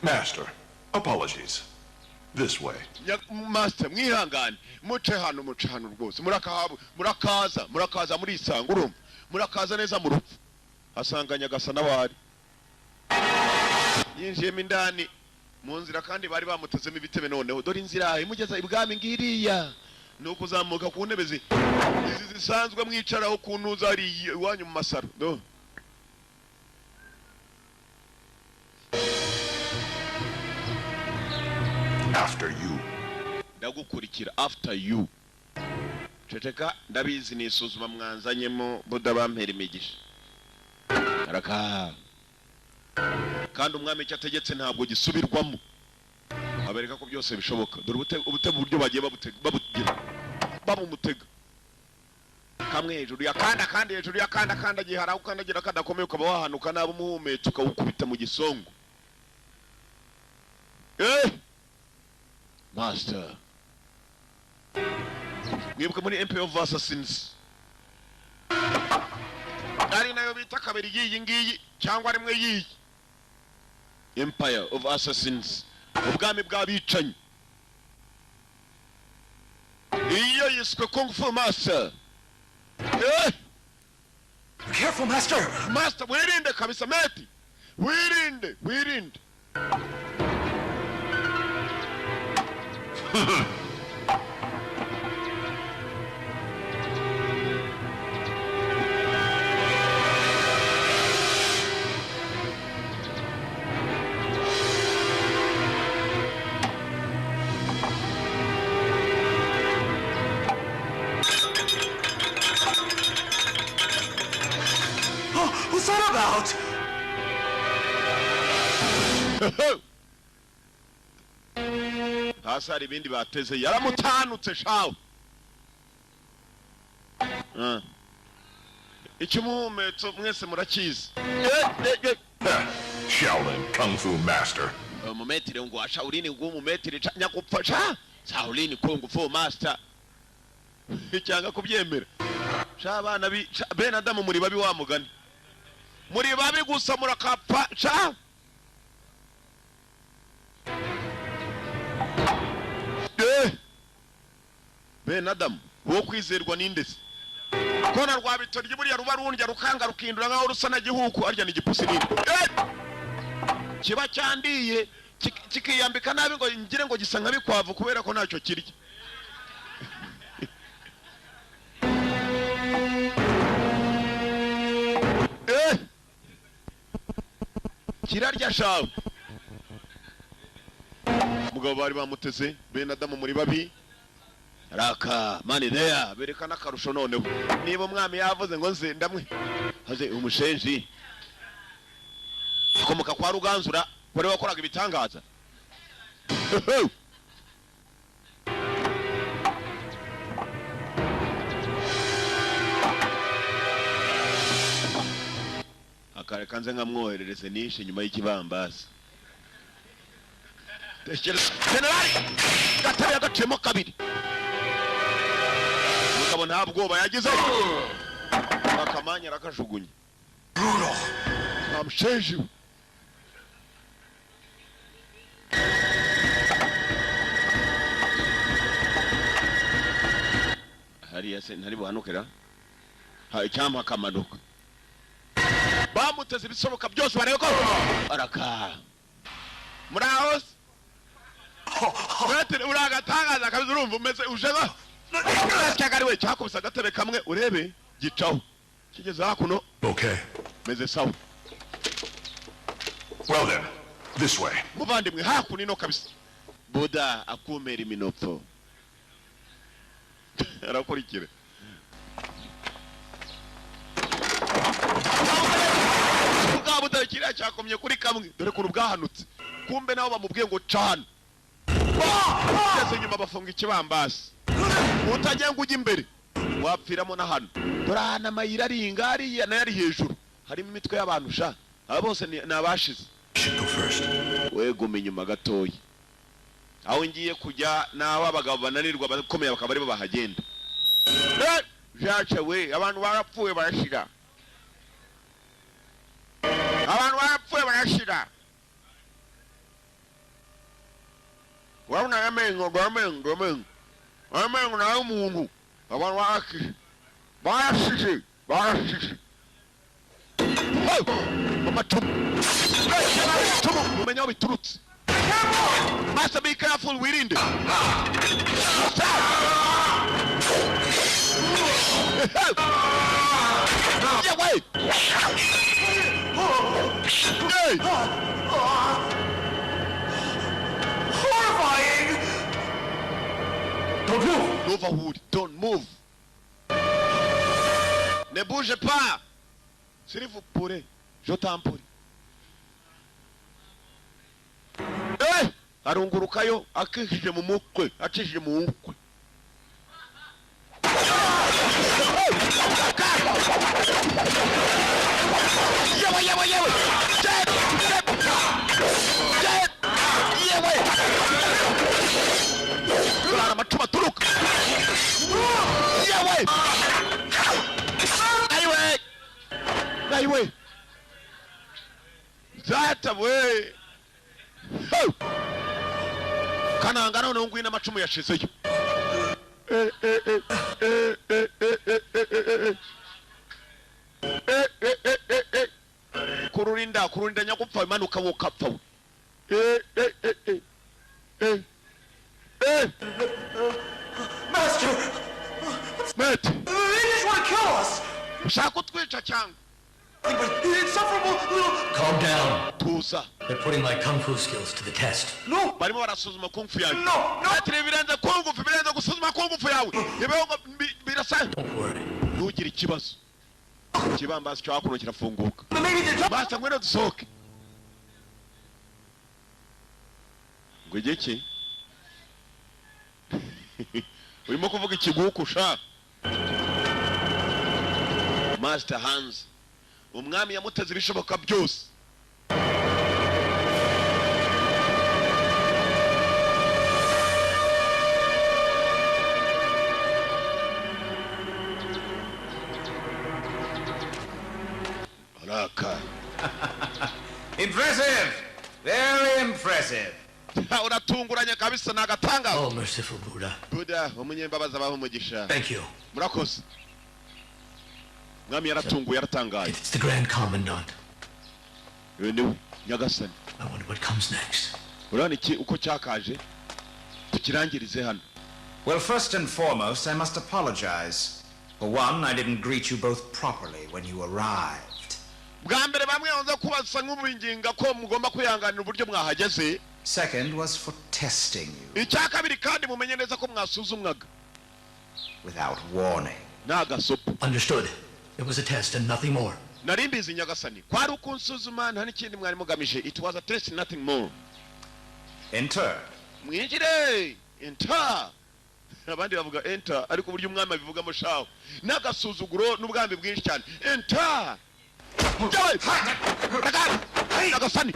Master, apologies. This way. Master, mwihangane, muce hano, muce hano rwose. Murakahabu, murakaza, murakaza, murisanga. Urumva, murakaza neza mu rupfu. Asanga Nyagasana wari yinjiyemo indani mu nzira, kandi bari bamutezemo ibitebe. Noneho dore inzira imugeza ibwami ngiriya, ni ukuzamuka ku ntebe izi zisanzwe mwicaraho ku ntuza hari iwanyu mu masaro do. After you. Ndagukurikira, after you. Ceceka, ndabizi, ni isuzuma mwanzanyemo. Buda bampera imigisha. Araka kandi umwami icyo ategetse ntabwo gisubirwamo, abereka ko byose bishoboka. Dore ubutego uburyo bagiye babugira, babumutega kamwe hejuru ya kandi, akandi hejuru ya kandi, akandagiye hari aho ukandagira kadakomeye ukaba wahanuka nabi, umuhumetso ukawukubita mu gisongo. Master, mwibuke muri Empire of Assassins, ari nayo bita kabiri y'iyi ngiyi cyangwa rimwe y'iyi Empire of Assassins, ubwami bw'abicanyi. Iyo yiswe Kung Fu Master. Careful, Master! Master, wirinde kabisa meti, wirinde, wirinde. Oh, what's that about? Hasi hari ibindi bateze, yaramutanutse shawe. Ah. Ikimuhumetso mwese murakizi. Eh, eh, eh. Shaolin Kung Fu Master. Umumetire ngo wa Shaolin, ngo umumetire nyakupfa sha Shaolin Kung Fu Master, cyangwa kubyemera sha. Abana bi sha, bene Adamu, muri babi, wa mugani, muri babi gusa, murakapfa sha. Bene Adamu, wo kwizerwa ninde se, ko na rwabitoryi buriya ruba rundya rukanga rukindura nkaho rusa na gihuku, arya ni igipusi nini. Kiba cyandiye, kikiyambika nabi ngo ngire ngo gisa nka bikwavu kubera ko ntacyo kirya. Kirarya shawe. Mugabo bari bamuteze. Bene Adamu, muri babi. Raka mani there berekana akarusho. Noneho niba umwami yavuze ngo nze ndamwe haze umushenji akomoka kwa Ruganzura wari wakoraga ibitangaza. Akareka nze nkamwoherereze nishe inyuma y'ikibambasi. Tekereza generali gatebe yagaciyemo kabiri. Umugabo nta bwoba yagize, akamanya arakajugunya. Nta mushenji we. Hariya se ntari buhanukira ha, icyampa akamanuka. Bamuteze ibishoboka byose barebe ko araka muri aho se. Uri agatangaza kabisa, urumva umeze uje ba cyagari we cyakubise agatebe kamwe, urebe gicaho kigeze hakuno. Okay. Meze sawa. Well then, this way. Muvandimwe, hakuno ino kabisa. Buda akumera iminopfo, arakurikira bwa buda. Kiriya cyakomye kuri kamwe, dore ukuntu bwahanutse. Kumbe nabo bamubwiye ngo cana, ugeze inyuma bafunga ikibambasi, utagiye ngo ujye imbere wapfiramo. Na hano dore ahantu amayira ari ingariya nayo ari hejuru, harimo imitwe y'abantu sha. Aba bose ni abashize. Should go first. Weguma inyuma gatoya aho ngiye kujya, n'aho abagabo bananirwa bakomeye bakaba aribo bahagenda. Jace we, abantu barapfuye barashira, abantu barapfuye barashira. Urabona amenyo, amenyo, amenyo, amenyo nayo umuntu. Abantu barashize, barashize, barashize. Hey! Amacumu, amacumu, umenya aho biturutse. Master, be careful, wirinde. Yewe! Hey! Horrifying! Don't move! Ntuva aho uri. Don't move. Ne bouge pas. S'il vous plaît. Je t'en prie. Eh! Arungurukayo akishije mu mukwe, acishije mu mukwe. Yewe, yewe, yewe! Jeb! Jeb! Jeb! Yewe! Turara amacumu aturuka! Yewe! Ayiwe! Ayiwe! Data we! Ho! Kananga noneho ngwino, amacumu yashizeyo. Eh, eh, eh, eh, eh, eh, eh, eh, eh, eh. Eh, eh, eh, eh, eh. Kururinda, kururinda nyagupfa, imanuka wokapfa we. Eh, eh, eh, eh, eh, eh. Master! Maître. They just want to kill us! Ushaka kutwica cyangwa? But the insufferable little... Calm down. Tuza. They're putting my kung fu skills to the test. No! Barimo barasuzuma kung fu yawe. No! No! Ati birenze kung fu, birenze gusuzuma kung fu yawe. Ibihugu birasa. Don't worry. Ntugire ikibazo. Ikibambasi cyo hakuno kirafunguka. But maybe they're... Basa, ngwino dusohoke. Ngo igiki urimo kuvuga? Ikiguku sha. Master Hans, umwami yamuteze ibishoboka byose. Araka. Impressive! Very impressive. Uratunguranye kabisa, ni agatangaza. Oh, merciful Buddha. Buda umunyembabazi abaho umugisha. Thank you. Murakoze. Mwami yaratunguye, yaratangaye. It's the Grand Commandant. Uyu niwe nyagasani. I wonder what comes next. Urabona iki uko cyakaje, tukirangirize hano. Well, first and foremost, I must apologize. For one, I didn't greet you both properly when you arrived. Bwa mbere bamwe banza kubasa nk'ubinginga ko mugomba kwihanganira uburyo mwahageze. Second was for testing you Icya kabiri kandi, mumenye neza ko mwasuzumwaga without warning. ni agasopo. Understood. It was a test and nothing more. Nari mbizi nyagasani, kwari ukunsuzuma, nta n'ikindi mwari mugamije. It was a test, nothing more. Enter. Mwinjire. Enter. Abandi bavuga enter, ariko uburyo umwami abivugamo shaho n'agasuzuguro n'ubwambi bwinshi cyane. Enter. Nyagasani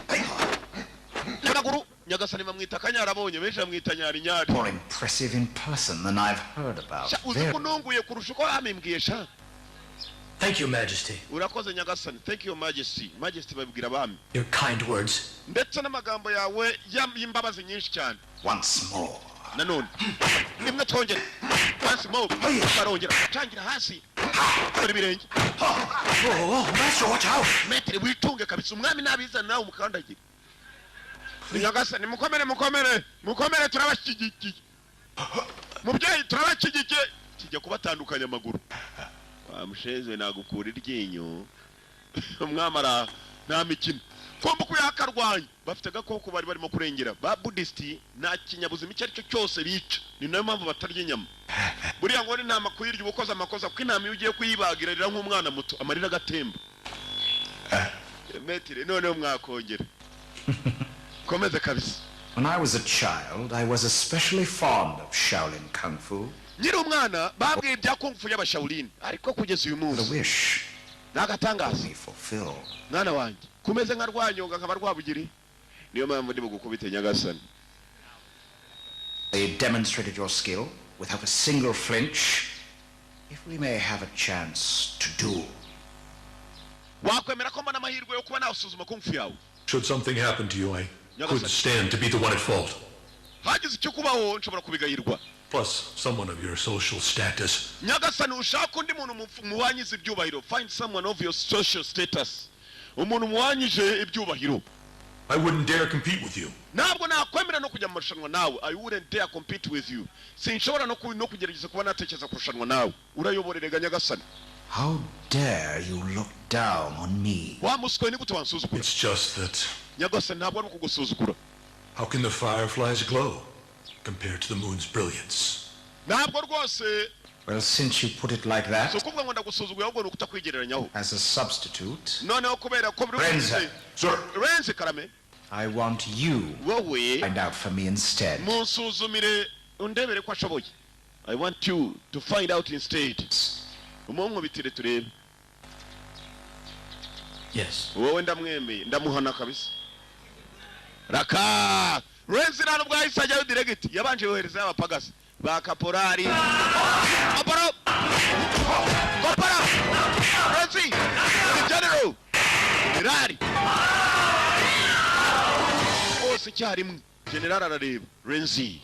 nyamaguru, nyagasani bamwita akanyarabonye, benshi bamwita nyarinyari. More impressive in person than I've heard about. Sha, uzi Very ko ununguye kurusha uko bamimbwiye sha. Thank you, Majesty. Urakoze nyagasani. Thank you, Majesty. Majesty babibwira abami. Your kind words. Ndetse n'amagambo yawe y'imbabazi nyinshi cyane. Once more. Nanone rimwe, twongere. Once more. Barongera cangira hasi, dore ibirenge. Oh, Master, watch out! Maître, witunge kabisa, umwami nabizana nawe umukandagire. Nyagasani, mukomere, mukomere, mukomere, turabashyigikiye. Mubyeyi, turabashyigikiye. Kijya kubatandukanya amaguru, wa musheze nagukura iryinyo. Umwami ara nta mikino, kumva uko yakarwanya. Bafite agakoko bari barimo kurengera. Ba Buddhist nta kinyabuzima icyo ari cyo cyose bica, ni nayo mpamvu batarya inyama. Buriya ngo n'intama kuyirya uba ukoze amakosa, kuko intama iyo ugiye kuyibaga irarira nk'umwana muto, amarira agatemba. Maître, noneho mwakongera komeze kabisa. When I was a child, I was especially fond of Shaolin Kung Fu. Nkiri umwana bambwiye ibya kung fu y'Abashawulini, ariko kugeza uyu The munsi wish ni agatangaza. be fulfilled. Mwana wanjye, kumeze nka Rwanyonga, nkaba Rwabugiri, niyo mpamvu ndi bugukubite nyagasani. They demonstrated your skill without a single flinch. If we may have a chance to duel. Wakwemera ko mbona amahirwe yo kuba nawusuzuma kung fu yawe? Should something happen to you, I Nyagasani. couldn't stand to be the one at fault. Hagize icyo kubaho nshobora kubigayirwa. Plus, someone of your social status. Nyagasani, ushaka undi muntu muwanyize ibyubahiro. Find someone of your social status, umuntu muwanyije ibyubahiro. I wouldn't dare compete with you. Ntabwo nakwemera no kujya mu marushanwa nawe. I wouldn't dare compete with you. Sinshobora no kugerageza kuba natekereza kurushanwa nawe. Urayoborerega nyagasani. How dare you look down on me? Wa muswe, ni gute wansuzugura? It's just that Nyagasani, ntabwo ari ukugusuzugura. how can the fireflies glow compared to the moon's brilliance? Ntabwo rwose. Well, since you put it like that, Si ukuvuga ngo ndagusuzugura, ahubwo ni ukutakwigereranyaho. as a substitute, Noneho kubera ko buri Renza. Sir, Renze, karame. I want you Wowe to find out for me instead. munsuzumire, undebere ko ashoboye. I want you to find out instead. Umunkubitire turebe. Yes. Wowe ndamwemeye, ndamuhana kabisa. Raka Renzi nta nubwo yahise ajyayo direct, yabanje yohereza abapagasi ba kaporari. Kaporo, kopora Renzi, the general, generali bose icyarimwe. General arareba Renzi,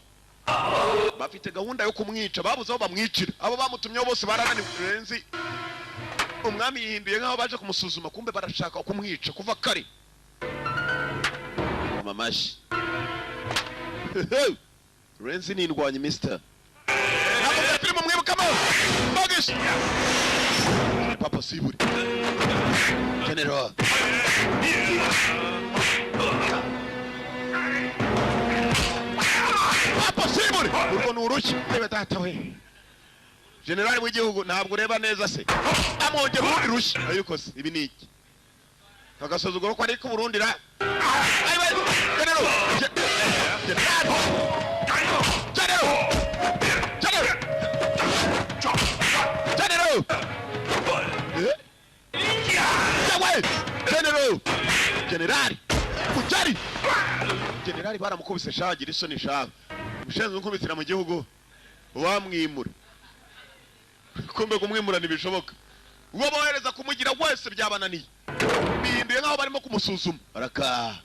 bafite gahunda yo kumwica, babuze aho bamwicira, abo bamutumyeho bose barananiwe. Renzi, umwami yihinduye nk'aho baje kumusuzuma, kumbe barashaka kumwica kuva kare. Koma amashyi. Renzi ni indwanyi, mister. Ntabwo bya filime mwibukamo Bogus Papa Siburi General. Papa Siburi, urwo ni urushyi. Reba data we, generali w'igihugu, ntabwo ureba neza se? Amwongera urundi rushyi. Ariko se ibi ni iki? Agasuzuguro ko ari k'Uburundi ra. Ayiwe, general, general, general, general, general. Eh? Yawe, general, generali kujari, generali baramukubise. Shagira isoni shawe, ushinzwe gukubitira mu gihugu wamwimura. Kumbe kumwimura ntibishoboka. Uwo bohereza kumugira wese byabananiye, bihinduye nk'aho barimo kumusuzuma baraka.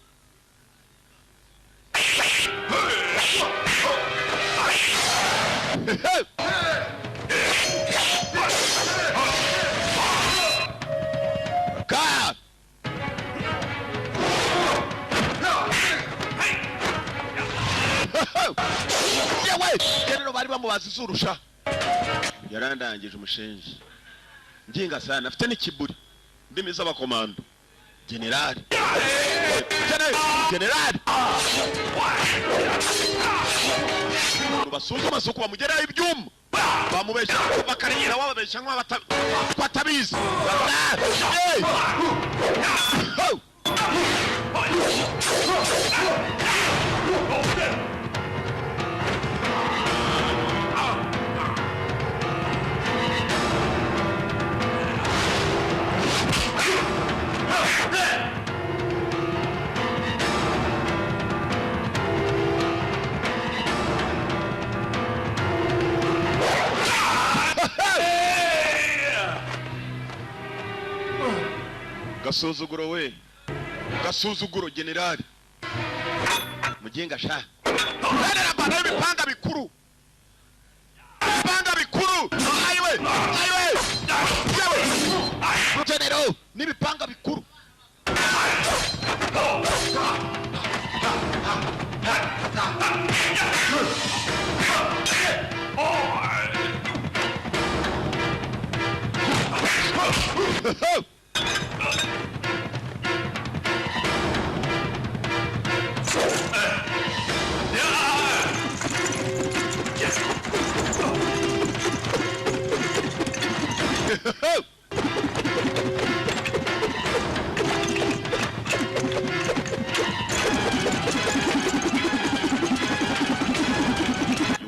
Baraka. Yewe, rero bari bamubaza izurusha, yarandangije umushenji nginga sana, afite n'ikiburi, indimi z'abakomando. Generali, generali, basuzuma suku, bamugeraho ibyuma, bamubeshya bakarengera, wababeshya nk'aho ko atabizi. Hey! Ho! Gasuzuguro we, gasuzuguro, generali mugenga sha. Generali ibipanga bikuru, ibipanga bikuru. Ayiwe, ayiwe, yewe general, n'ibipanga bikuru.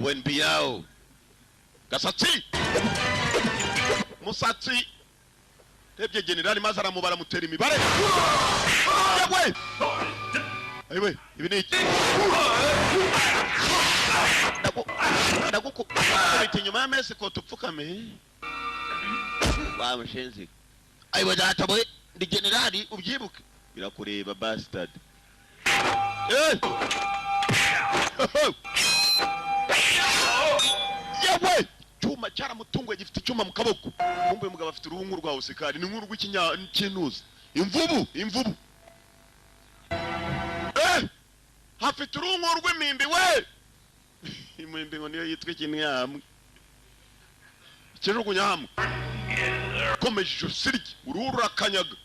UNBO gasatsi musatsi rebye generali maze aramubara, amutera imibare. Yewe, ayiwe, ibi ni iki? Ndagukubita inyuma y'amezi ko tupfukame wa mushenzi. Ayiwe data we, ndi generali ubyibuke, birakureba bastard. Eh! Yewe, cyuma cyaramutunguye, gifite icyuma mu kaboko. Kumbe uyu mugabo afite uruhu nk'urwa Osikari, ni nk'urw'ikintuza imvubu, imvubu. Eh, afite uruhu nk'urw'imimbi we. Imimbi ngo niyo yitwa ikintu ikijugunya hamwe. Komeje ijosi rye, uruhu rurakanyaga,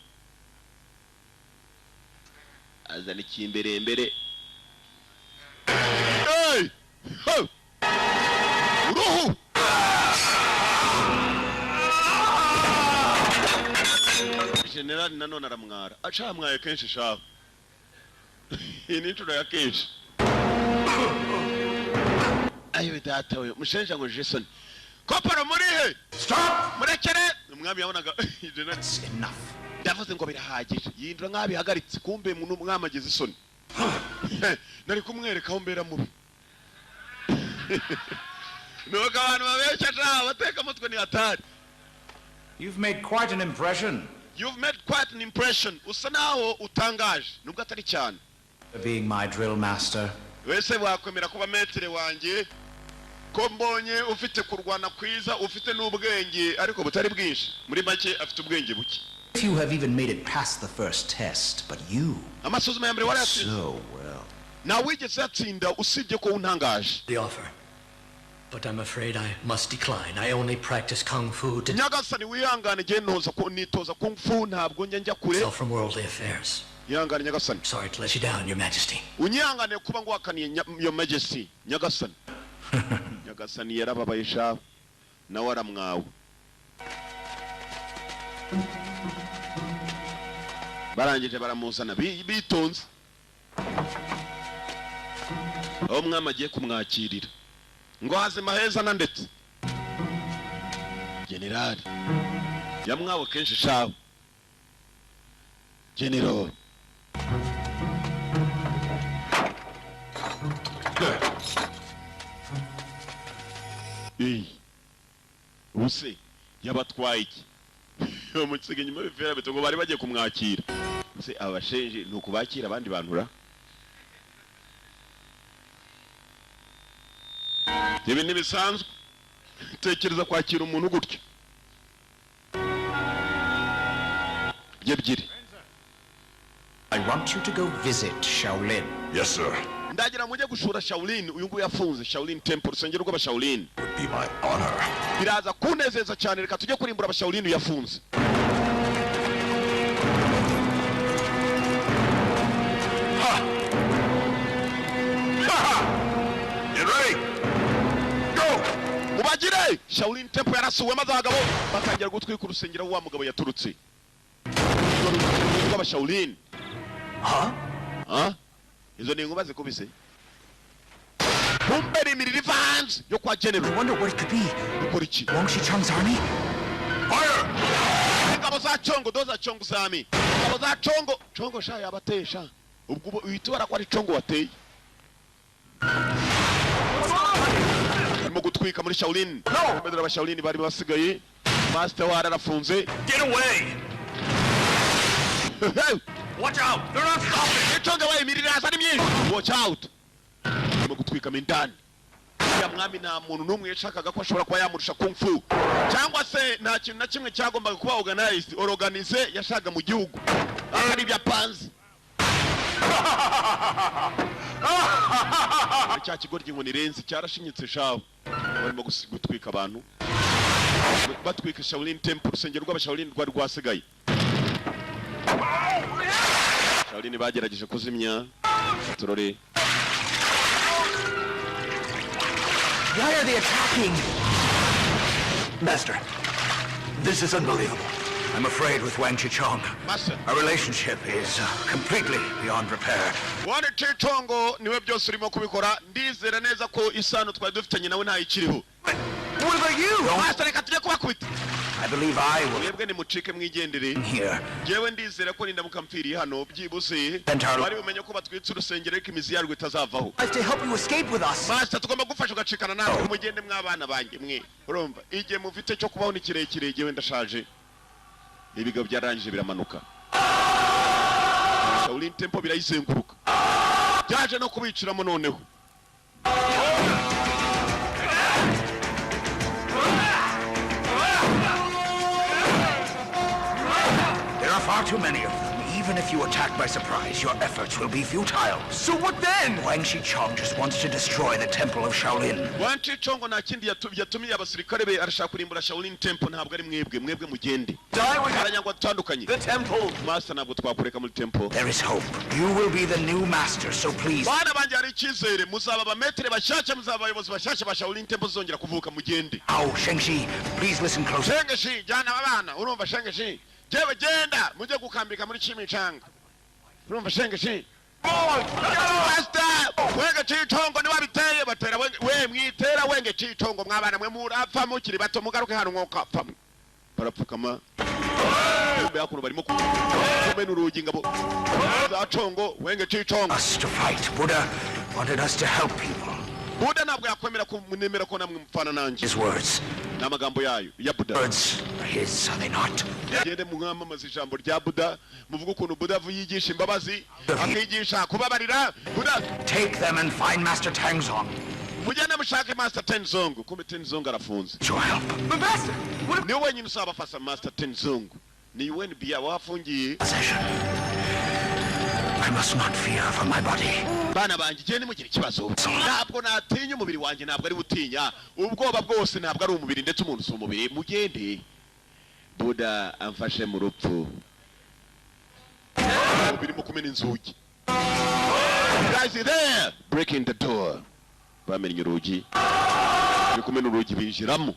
azana ikimberembere. Hey! Ho! Uruhu. Generali nanone aramwara, acamwaye kenshi shaho. Iyi ni inshuro ya kenshi. Ayiwe data we, mushenja ngo Jason kopero muri he? Stop! Murekere. Umwami yabonaga generali. That's enough. Ndavuze ngo birahagije, yindura nk'aho bihagaritse. Kumbe mu umwami agize isoni. Nari kumwereka aho mbera mubi. Nuko abantu babeshya sha, abatekamutwe ni hatari. You've made quite an impression, You've made quite an impression, usa naho utangaje nubwo atari cyane. being my drill master. Wese wakwemera kuba maître wanjye, ko mbonye ufite kurwana kwiza, ufite n'ubwenge ariko butari bwinshi? Muri make afite ubwenge buke. Few have even made it past the first test, but you Amasuzuma ya mbere warayatsinze. So well. Ntawe wigeze yatsinda usibye ko untangaje. The offer. But I'm afraid I must decline. I only practice kung fu to Nyagasani, wihangane, ngiye ntoza nitoza kung fu, ntabwo njya kure. Self from worldly affairs. Ihangane, nyagasani. Sorry to let you down, Your Majesty. Unyihangane kuba nguhakaniye, Your Majesty. Nyagasani, nyagasani yarababaye shawe, nawe aramwawe. Barangije baramuzana bitonze aho umwami agiye kumwakirira ngo hazima heza na ndetse generali yamwawe kenshi shawe generali. Iyi ubuse yabatwaye iki? Bamusiga inyuma bifera beto ngo bari bagiye kumwakira. Se abashenje ni ukubakira abandi bantu ra? Ibi ntibisanzwe, tekereza kwakira umuntu gutyo ebyiri. I want you to go visit Shaolin. Yes, sir. Ndagira mujye gushura Shaolin. Uyu nguyu yafunze Shaolin Temple, urusengero rw'abashaolin. Would be my honor. Biraza kunezeza cyane. Reka tujye kurimbura abashaolin yafunze. Ha! Get ready! Go! Mubagire. Shaolin Temple yarasuwe, maze abagabo batangira gutwika urusengero aho wa mugabo yaturutse. Urwo rusengero rw'abashaolin. Huh? Ah? Izo ni inkuba zikubise, kumbera imiriro iva hanze yo kwa I general. wonder what it could be. Dukora iki? Wang Shichang's army? Fire! Ingabo za Congo, do za Congo zami, ingabo za Congo, Congo sha yabateye sha. Ubwo uhita ubara ko ari Congo wateye. Barimo gutwika muri Shaolin. No, dore abashaolin bari basigaye, master wari arafunze. Get away! Watch out! They're not stopping! Icongo waye, imiriro iraza ari myinshi. Watch out, barimo gutwikamo indani. Ya mwami nta muntu n'umwe yashakaga ko ashobora kuba yamurusha kung fu, cyangwa se nta kintu na kimwe cyagombaga kuba organized, organize yashakaga mu gihugu atari ibyo apanze. Cya kigoryi ngo nirenze cyarashinyitse shawe. Barimo gutwika abantu, batwika Shaolin Temple, urusengero rw'abashaolin rwari rwasigaye. Shaolin bagerageje kuzimya turore. Why are they attacking? Master, this is unbelievable. I'm afraid with Wang Chichong, Master. our relationship is completely beyond repair. Wani Cicongo niwe byose urimo kubikora. Ndizera neza ko isano twari dufitanye nawe ntayikiriho. What about you? Master, reka tujye kubakubita. I believe I will Mwebwe nimucike mwigendere. here. Jewe ndizera ko nindamuka mpfiriye hano, byibuse Entire- bari bumenye ko batwitse urusengero, ariko imizi yarwo itazavaho. Life to help you escape with us. Master, tugomba gufasha ugacikana natwe. Mugende mw'abana banjye mwe, urumva igihe mufite cyo kubaho ni kirekire, jewe ndashaje. Ibigo byarangije biramanuka, Shaolin Temple birayizenguruka, byaje no kubiciramo noneho. There are far too many of them. Even if you attack by surprise, your efforts will be futile. So what then? Wang Shichong just wants to destroy the Temple of Shaolin. Wancicongo nta kindi yatumiye abasirikare be, arashaka kurimbura Shaolin Temple. Ntabwo ari mwebwe, mwebwe mugende. Die with Aranyangwa dutandukanye. the temple. Master, ntabwo twakureka muri temple. There is hope. You will be the new master, so please Bana banjye, hari icyizere, muzaba abametere bashyashya, muzaba abayobozi bashyashya ba Shaolin Temple zongera kuvuka. Mugende. Now, Shengshi, please listen closely. Shengeshi, jyana aba bana, urumva Shengeshi? Jewe genda mujye gukambika muri Kimicanga, urumva Shengeshi? Master, wenge cicongo niwe abiteye. Batera wenge we, mwitera wenge cicongo mwabana mwe, murapfa mukiri bato. Mugaruke hano mwokapfa mwe. Barapfukama. Kumbe hakuno barimo kumena urugi, ngabo za Congo, wenge cicongo. Us to fight. Buddha wanted us to help people. Buda ntabwo yakwemera ko nemera ko namwe mupfana nanjye. His words. Ni amagambo yayo ya Buda. Words are his, are they not? Gende mwamamaza ijambo rya Buda, muvuge ukuntu Buda yigisha imbabazi, akigisha kubabarira. Buda. Take them and find Master Tangzong. Mugende mushake Master Tenzong. Kumbe Tenzong arafunze. Your help. But Master, what Niwe wenyine uzabafasha, Master Tenzong. Ni UNB aho afungiye. Possession. I must not fear for my body. Bana banjye, igihe nimugire ikibazo, ntabwo natinya umubiri wanjye, ntabwo ari utinya ubwoba bwose, ntabwo ari umubiri, ndetse umuntu si umubiri. Mugende, Buda amfashe mu rupfu. Birimo kumena inzugi. Guys, there, breaking the door. Bamennye urugi, bari kumena urugi, binjiramo.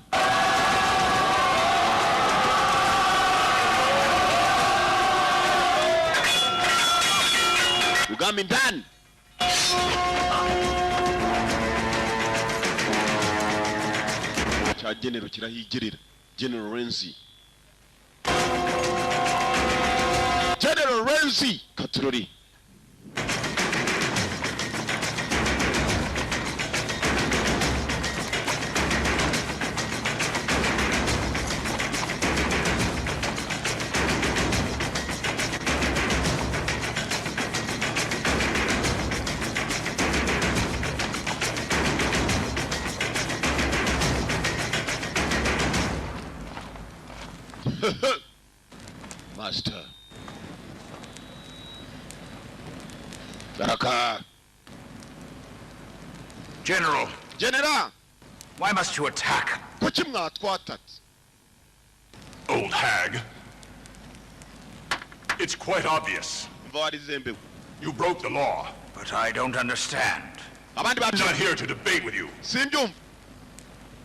Ubwami ndani. Cya general kirahigirira. General Renzi, General Renzi katurori. Master Baraka. General, General, why must you attack? Kuki mwatwatatse? Old hag. It's quite obvious. Mva warizembewe. You broke the law. But I don't understand. Abandi I'm bacu. not here to debate with you. Simbyumva.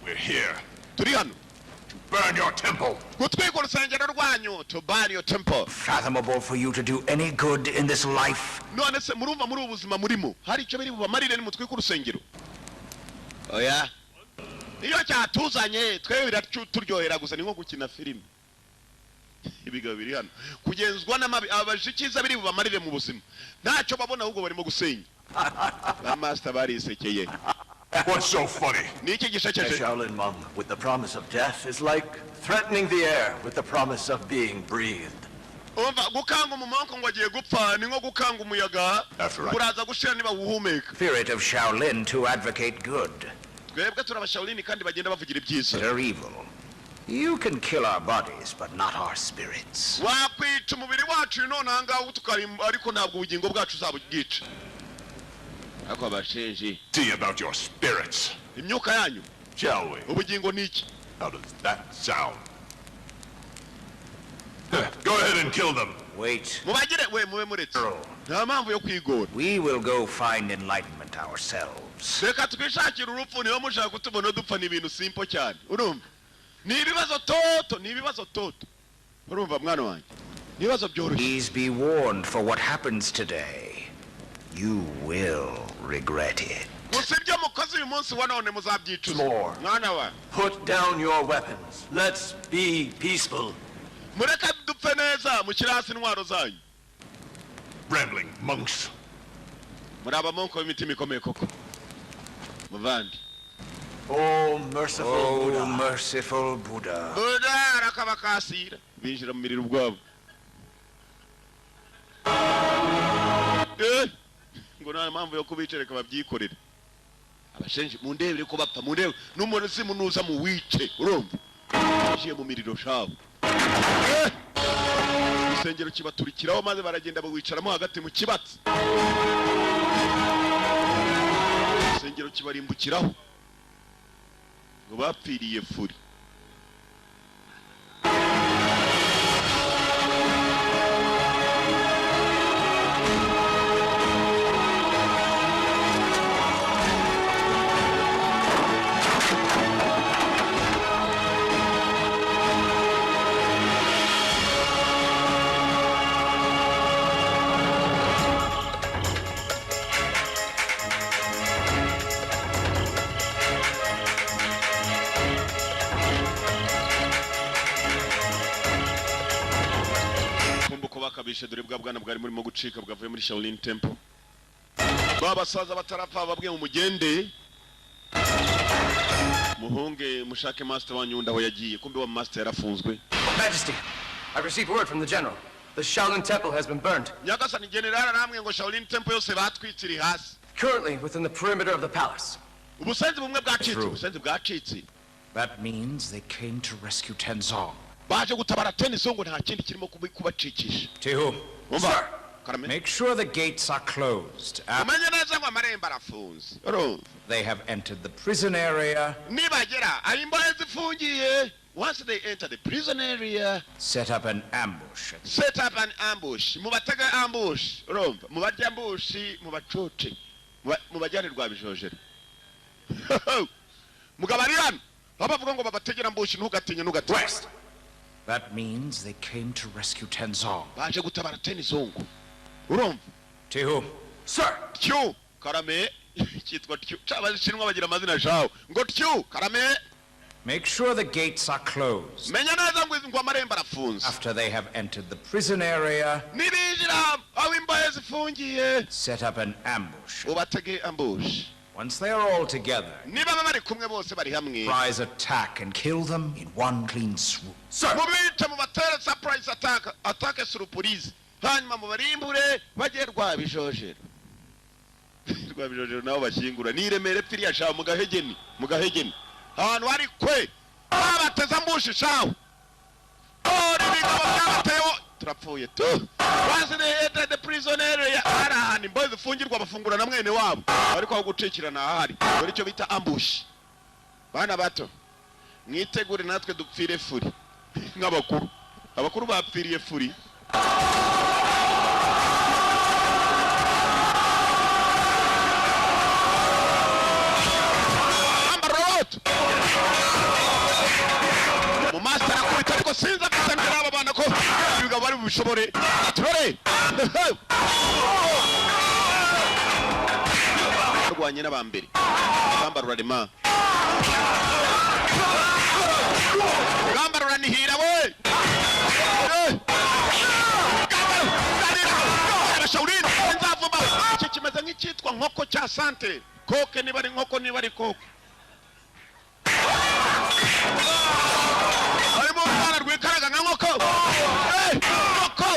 We're here Turi hano to burn your temple. gutwika urusengero rwanyu, to burn your temple. Fathomable for you to do any good in this life. None se murumva muri ubu buzima murimo hari icyo biri bubamarire nimutwike urusengero? Oya, iyo cyatuzanye twebwe biraturyohera gusa, ni nko gukina filime. Ibigabo biri hano kugenzwa n'amabi, abaje icyiza biri bubamarire mu buzima ntacyo babona, ahubwo barimo gusenya. Ba master barisekeye. What's so funny? Ni iki A gishekeje? Shaolin monk with the promise of death is like threatening the air with the promise of being breathed. Umva, gukanga umumonko ngo agiye gupfa ni nko gukanga umuyaga. That's right. Uraza gushira niba wuhumeka. Spirit of Shaolin to advocate good. Twebwe turabashawulini kandi bagenda bavugira ibyiza. They're evil. You can kill our bodies, but not our spirits. Wakwica umubiri wacu none aha ngaha tukarimba, ariko ntabwo ubugingo bwacu uzabubwica. Ariko abashenji. See about your spirits, Imyuka yanyu. Shall we? Ubugingo ni iki? How does that sound? Go ahead and kill them. Wait. Mubagire we, mube muretse, nta mpamvu yo kwigora. We will go find enlightenment ourselves. Reka twishakire urupfu. Niba mushaka kutubona dupfa, ni ibintu simple cyane, urumva? Ni ibibazo toto, ni ibibazo toto, urumva mwana wanjye? Ni ibibazo byoroshye. Please be warned for what happens today. You will regret it. Gusa ibyo mukoze uyu munsi wa none muzabyicuza. More. Mwana wa. Put down your weapons. Let's be peaceful. Mureke dupfe neza, mushyire hasi intwaro zanyu. Rambling monks. Muri abamonko b'imitima ikomeye koko, muvandi. Oh, merciful Oh, Buddha. Merciful Buddha. Buda arakabakasira, binjira mu miriro ubwabo. Eh, ngo nta mpamvu yo kubica, reka babyikorere. Abashenje, mundebere ko bapfa, mundebe n'umuntu si munuza muwice, urumva? Binjiye mu miriro shabo. Eh, urusengero kibaturikiraho maze baragenda bawicaramo hagati mu kibatsi. Urusengero kibarimbukiraho, ngo bapfiriye furi. Kumva uko bakabishe, dore bwa bwana bwari burimo gucika bwavuye muri Shaolin Temple. Ba basaza batarapfa babwiye mu mugende muhunge mushake master wanyu wundi aho yagiye. Kumbe wa master yarafunzwe. Majesty, I received word from the general. The Shaolin Temple has been burned. Nyagasani, general aramwe ngo Shaolin Temple yose batwitse, iri hasi. Currently within the perimeter of the palace. Ubusenzi bumwe bwacitse. True. Ubusenzi bwacitse. That means they came to rescue Tenzong. Baje gutabara Tenisongo, nta kindi kirimo kubacikisha. Tihu, Umva, karame. make sure the gates are closed after Umenye neza ngo amarembo arafunze, urumva? they have entered the prison area. Nibagera aho imbohe zifungiye, once they enter the prison area, Set up an ambush at set up an ambush, mubatege ambush, urumva, mubarye ambush, mubacoce, mubajyane rwabijojera. Mugabo ari hano aho bavuga ngo babategere ambush. Ntugatinye, ntugatinye. West. That means they came to rescue Tenzong. Baje gutabara Tenizongo, urumva? Tihu, Sir! Tyu, karame. Cyitwa tyu. Abashinwa bagira amazina shawo. Ngo tyu, karame. Make sure the gates are closed Menya neza ngo amarembo arafunze after they have entered the prison area. Nibinjira aho imbohe zifungiye, Set up an ambush. ubatege ambush. Once they are all together, Niba baba bari kumwe, bose bari hamwe, surprise attack and kill them in one clean swoop. Sir! Mubice, mubatere surprise attack, attack surprise, hanyuma mubarimbure bajye rwabijojero. Rwabijojero nabo bashyingura ni i Remera epfiriya shawo, mu Gahegeni, mu Gahegeni ahantu hari kwe babateze ambush shawo. Ore ibigabo byabateyeho, turapfuye tu. Once they enter the prison area, hari ahantu imbohe zifungirwa, bafungura na mwene wabo, ariko aho gucikira ntahari. Dore icyo bita ambush. Bana bato, mwitegure natwe dupfire furi nk'abakuru. Abakuru bapfiriye furi. Ambarot mu master arakubita, ariko sinzi afite mbere aba bana ko ibigabo bari bubishobore. Turore barwanye n'abambere, urugamba rurarema, urugamba ruranihira we. Abashawurini nzavuma. Iki kimeze nk'icyitwa nkoko cya santere koke, niba ari nkoko, niba ari koke. Harimo urwana rwikaraga nka nkoko. Nkoko,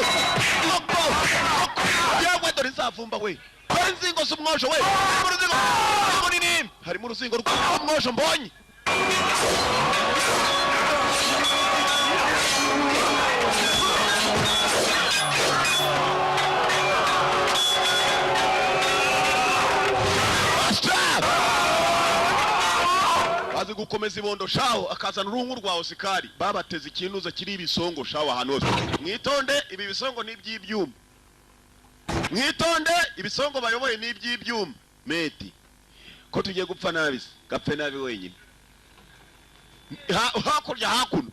nkoko, nkoko! Yewe, dore nzavumba we, dore inzingo z'umwojo we. Harimo uruzingo munini, harimo uruzingo rw'umwojo mbonye. Stop! Bazi gukomeza ibondo shaho, akazana urungu rwa osikari. Babateze ikintuza kiri ibisongo shaho ahantu hose. Mwitonde, ibi bisongo ni iby'ibyuma. Mwitonde, ibisongo bayoboye ni iby'ibyuma. Meti ko tugiye gupfa nabi se? Gapfe nabi wenyine. Hakurya, hakuno.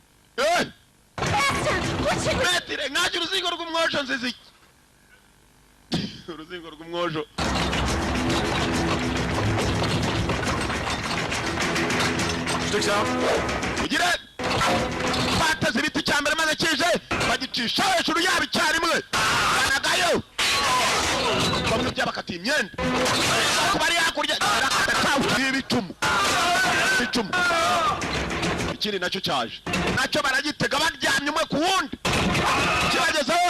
Master, what should we... Metire nkagira uruzingo rw'umwojo, nziza iki uruzingo rw'umwojo. Sticks out. Ugire bateze ibiti cya mbere, maze kije bagicisha hejuru yabo icyarimwe, banagayo bamwe byabakatiye imyenda. Ku bari hakurya barakata ibicumu, icumu. Ikindi nacyo cyaje, nacyo baragitega, baryamye umwe ku wundi, kibagezeho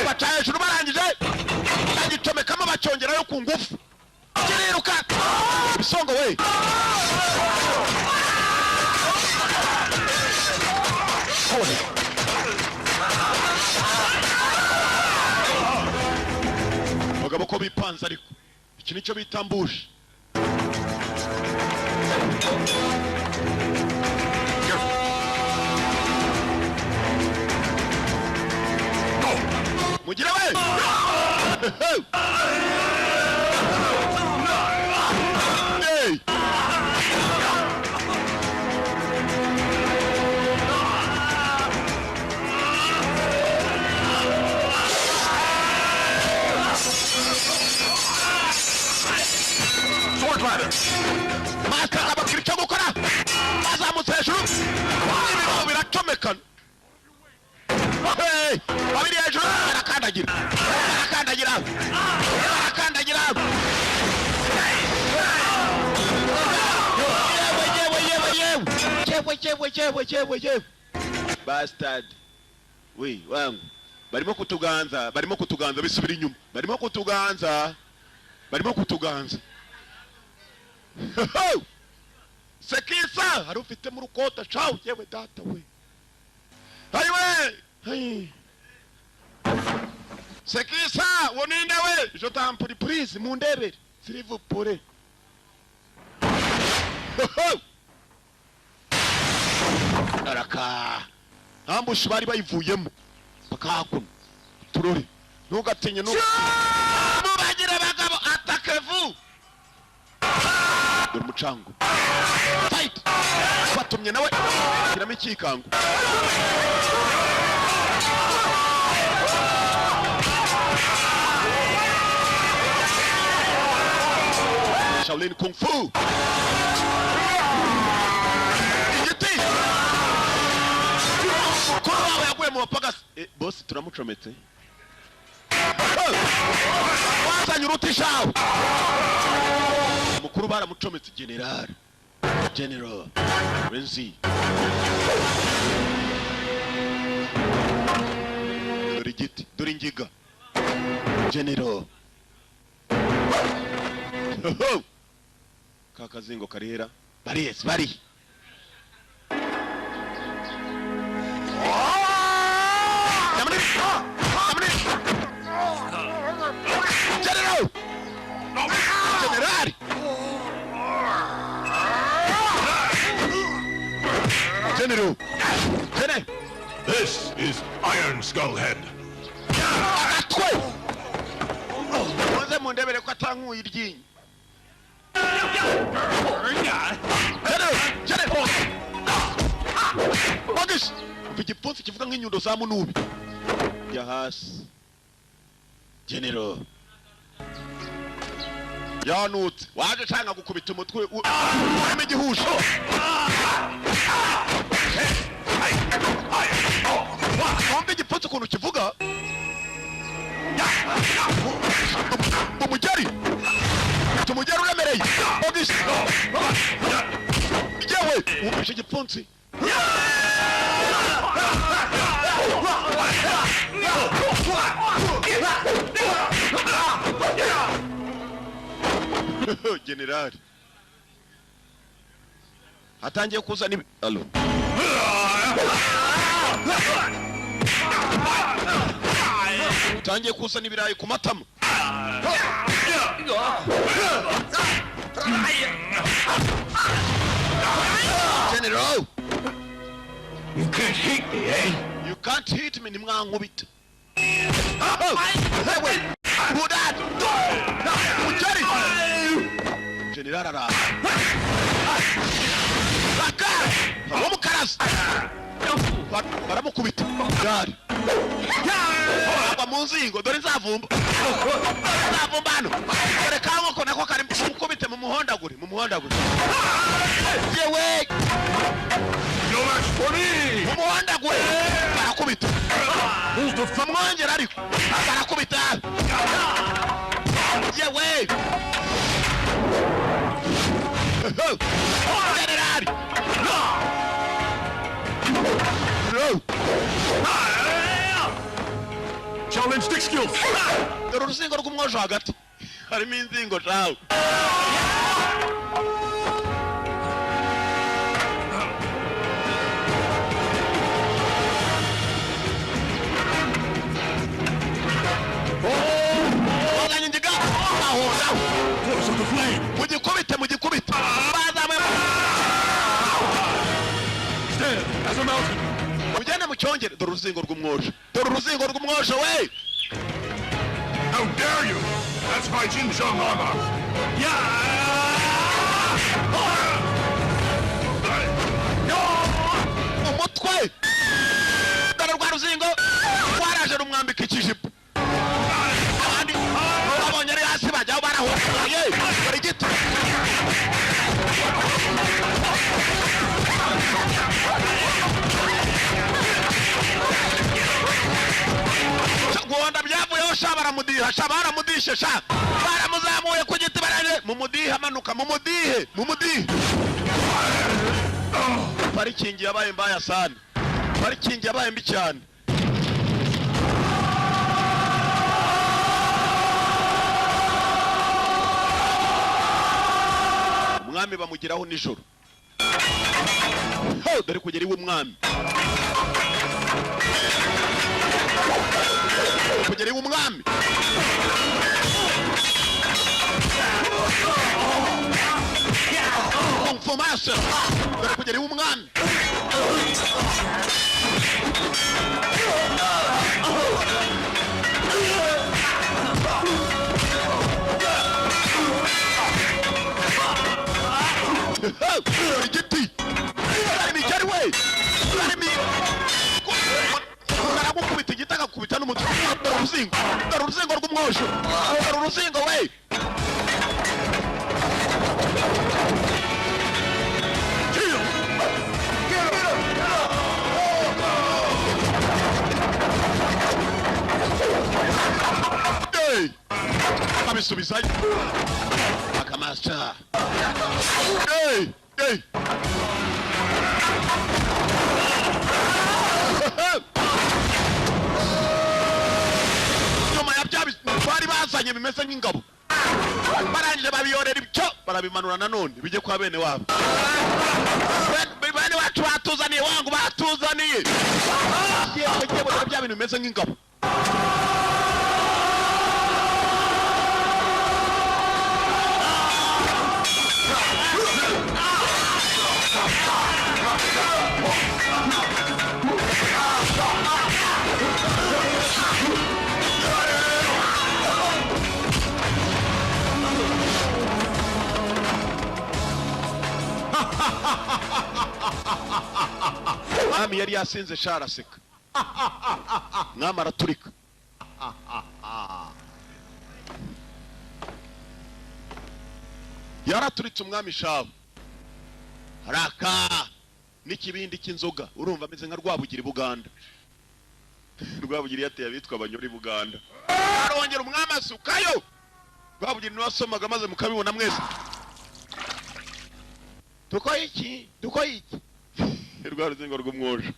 baca hejuru, barangije bagicomekamo, bacyongerayo ku ngufu, kiriruka ibisongo we. Bagabo ko bipanze, ariko iki nicyo bita ambush. Mugire we. Hey! Sword ladder! Master ababwira icyo gukora, bazamutse hejuru, ibintu biracomekana. Hey! Babiri hejuru barakandagira, barakandagira, barakandagira. Yewe, yewe, yewe, yewe, yewe, yewe, yewe, yewe! Bastard we wangu, barimo kutuganza, barimo kutuganza. Bisubira inyuma, barimo kutuganza, barimo kutuganza. Sekisa hari ufite mu rukota cawu. Yewe data we, ayiwe, ayi. Sekisa uwo ninde we? Je t'en prie, please, mundebere, s'il vous plaît. Ho! Araka ambush bari bayivuyemo paka hakuno. Turore, ntugatinye, mubagire abagabo, attaquez-vous. Dore umucango, fight batumye nawe shyiramo ikikango. Shaolin Kung Fu, igiti kuri wabo yaguye mu bapagasi. Bosi turamucometse. Wazanye uruti shawe mukuru, baramucometse. General, General Renzi, dore igiti, dore ingiga. General Ho! Ka kazingo karihera bariyesi bari Nyamunini! Nyamunini! General! General! General! General! This is Iron Skull Head. Agatwe! Muze mundebere ko atankuye iryinyo. General! General! Bagis! Umva igipfunsi kivuga nk'inyundo za munubi. Jya hasi. General. Yanutse. Waje canga gukubita umutwe urimo igihusho. Wumva igipfunsi ukuntu kivuga? Umugeri! Umugeri uremereye. Bagis! Yewe! Wumvishe igipfunsi? Generali atangiye kuzana ibi. Alo, utangiye kuzana ibirayi ku matama. General. You can't hit me, eh? You can't hit me. Nimwankubita wewe budad mugeri. General araza raka wamukaraza, baramukubita gari agwa mu nzingo. Dore nzavumba, nzavumba hano. Dore ka nkoko nako kari mukubite, mumuhondagure, mumuhondagure yewe. No match for me! Mumuhondagure, barakubita, bamwongera ariko barakubita yewe. Generali no. Shaolin stick skills! Dore uruzingo rw'umwojo, hagati harimo inzingo shawe. Wazanye ingiga ahondaho. Force of the flame! Mugikubite, mugikubite, bazamuye. Stand as a mountain! Mugende mucyongere. Dore uruzingo rw'umwojo, dore uruzingo rw'umwojo we. How dare you! That's my Jin Zhang armor! Yeah! Umutwe, dore rwa ruzingo rwaraje rumwambika ikijipo. Abandi babonye ari hasi bajyaho barahungaye. Dore igiti. Guhonda byavuyeho sha, baramudiha sha, baramudishe sha, baramuzamuye ku giti baraje mumudihe, amanuka, mumudihe, mumudihe. Parikingi yabaye mbaya sana, parikingi yabaye mbi cyane. Umwami bamugeraho nijoro. Ho, dore kugera iwe umwami, kugera iwe umwami. Kung Fu Master, dore kugera iwe umwami. Igiti imigeri we, aragukubita igiti, agakubita n'umutwe. Dore uruzingo, dore uruzingo rw'umwosho, dore uruzingo we. Hey! Abisubizayo akamasa. Hey! Hey! Nyuma ya bya bari bazanye bimeze nk'ingabo, barangije babiyorera ibyo, barabimanura nanone bijye kwa bene wabo. Bene wacu batuzaniye wangu, batuzaniye yewe yewe bya bintu bimeze nk'ingabo. Mwami yari yasinze sha, araseka. Mwami araturika. Yaraturitse umwami shabu, araka n'ikibindi cy'inzoga. Urumva ameze nka Rwabugiri Buganda. Rwabugiri yateye abitwa Abanyori Buganda, arongera umwami asukayo. Rwabugiri niwe wasomaga maze mukabibona mwese. Dukoye iki? Dukoye iki? Rwa ruzingo rw'umwojo.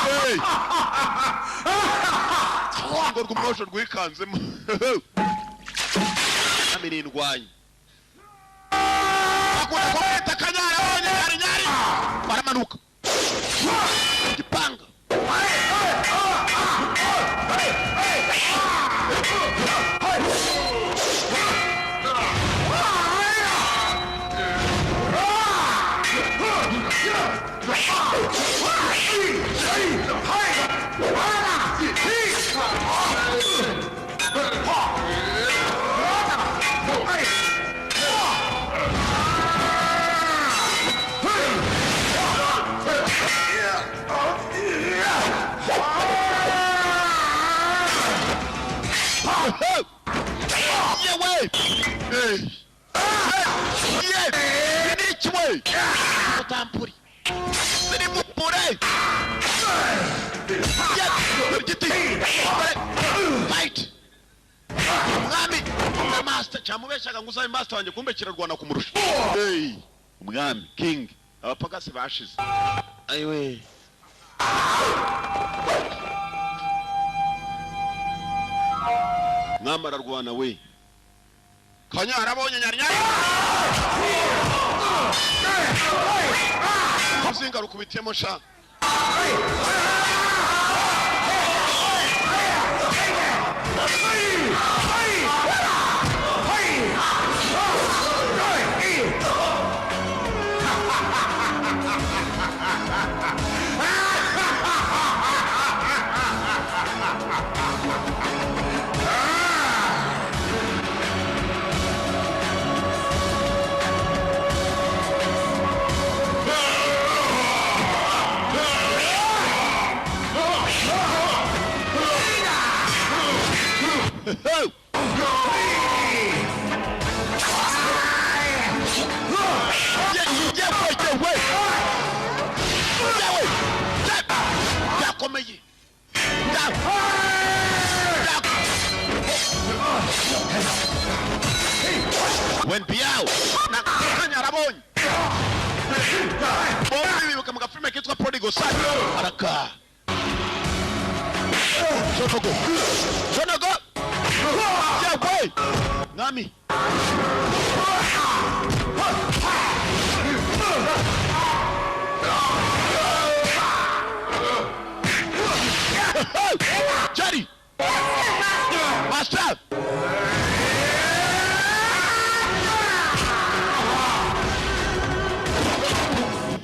Hey! Uruzingo rw'umwojo rwikanzemo. Mwami ni indwanyi, akunda kumwita Kanyari. Abonye nyari nyari baramanuka igipanga. Yewe! Hey! Ye! Niki we? Mutampuri. Ziri mupure. Ye! Igiti. Fight! Umwami na master cyamubeshaga ngo uzabe master wanjye, kumbe kirarwana kumurusha. Hey! Umwami king, abapagasi bashize. Ayiwe. Mwami ararwana we. Kanyara abonye nyari nyari. Uruzinga rukubitiyemo sha. Yewe yewe yewe, byakomeye. Wen Biao na Kanya arabonye bombi bibuka mu gafilime kitwa Prodigal Son. Araka Shonogo, Shonogo, yewe mwami.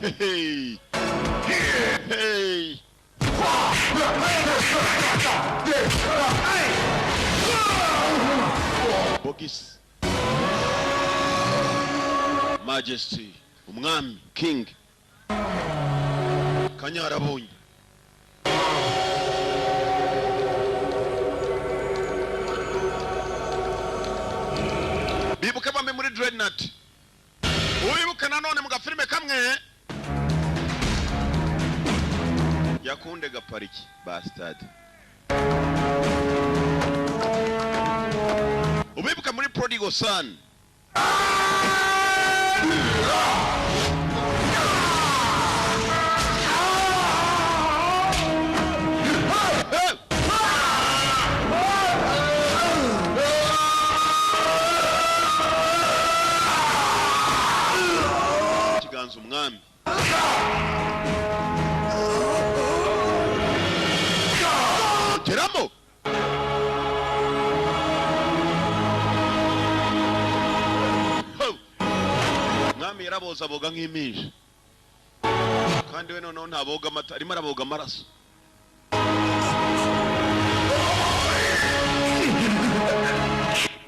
Hey! Hey! Bogisi Majesty, umwami, king kanyarabonye. Bibuke bombi muri Dreadnought. Wibuke nanone mu gafilime kamwe yakunde gapariki bastard. Ubibuka muri Prodigal Son. Hey! Ikiganza umwami geramo. Ho! Umwami yaraboza, aboga nk'impinja, kandi we noneho ntaboga amata, arimo araboga amaraso.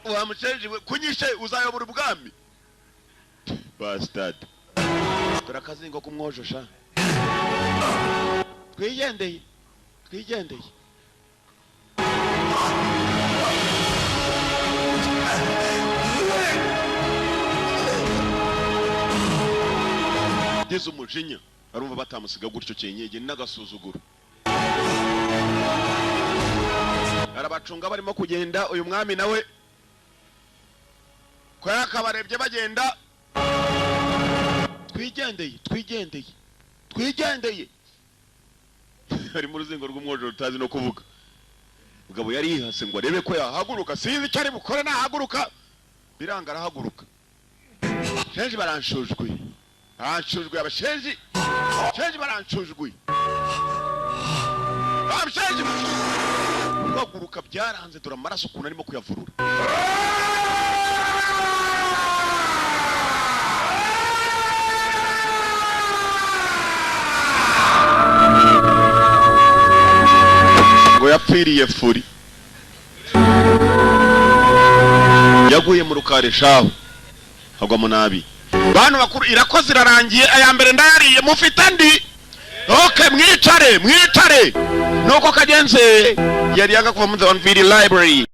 Wa mushenji we, kunyishe uzayobora ubwami, bastard. Dore akazingo k'umwojosha. Twigendeye, twigendeye. Ngeze umujinya, arumva batamusiga gutyo cyenyege n'agasuzuguro. Arabacunga barimo kugenda. Uyu mwami nawe ko yakabarebye bagenda. Twigendeye, twigendeye, twigendeye. Ari mu ruzingo rw'umwojo rutazi no kuvuga. Mugabo yari yihase ngo arebe ko yahaguruka, sinzi icyo ari bukore nahaguruka. Biranga, arahaguruka. Shenji baranshujwe, baranshujwe abashenji, shenji baranshujwe, abashenji. Guhaguruka byaranze. Dore amaraso ukuntu arimo kuyavurura. Ngo yapfiriye furi, yaguye mu rukari shahu, agwamo nabi. Bantu bakuru, irakoze, irarangiye. Aya mbere ndayariye, mufite andi. Okay, mwicare, mwicare. Nuko kagenze yari yanga kuva muri The One Video Library.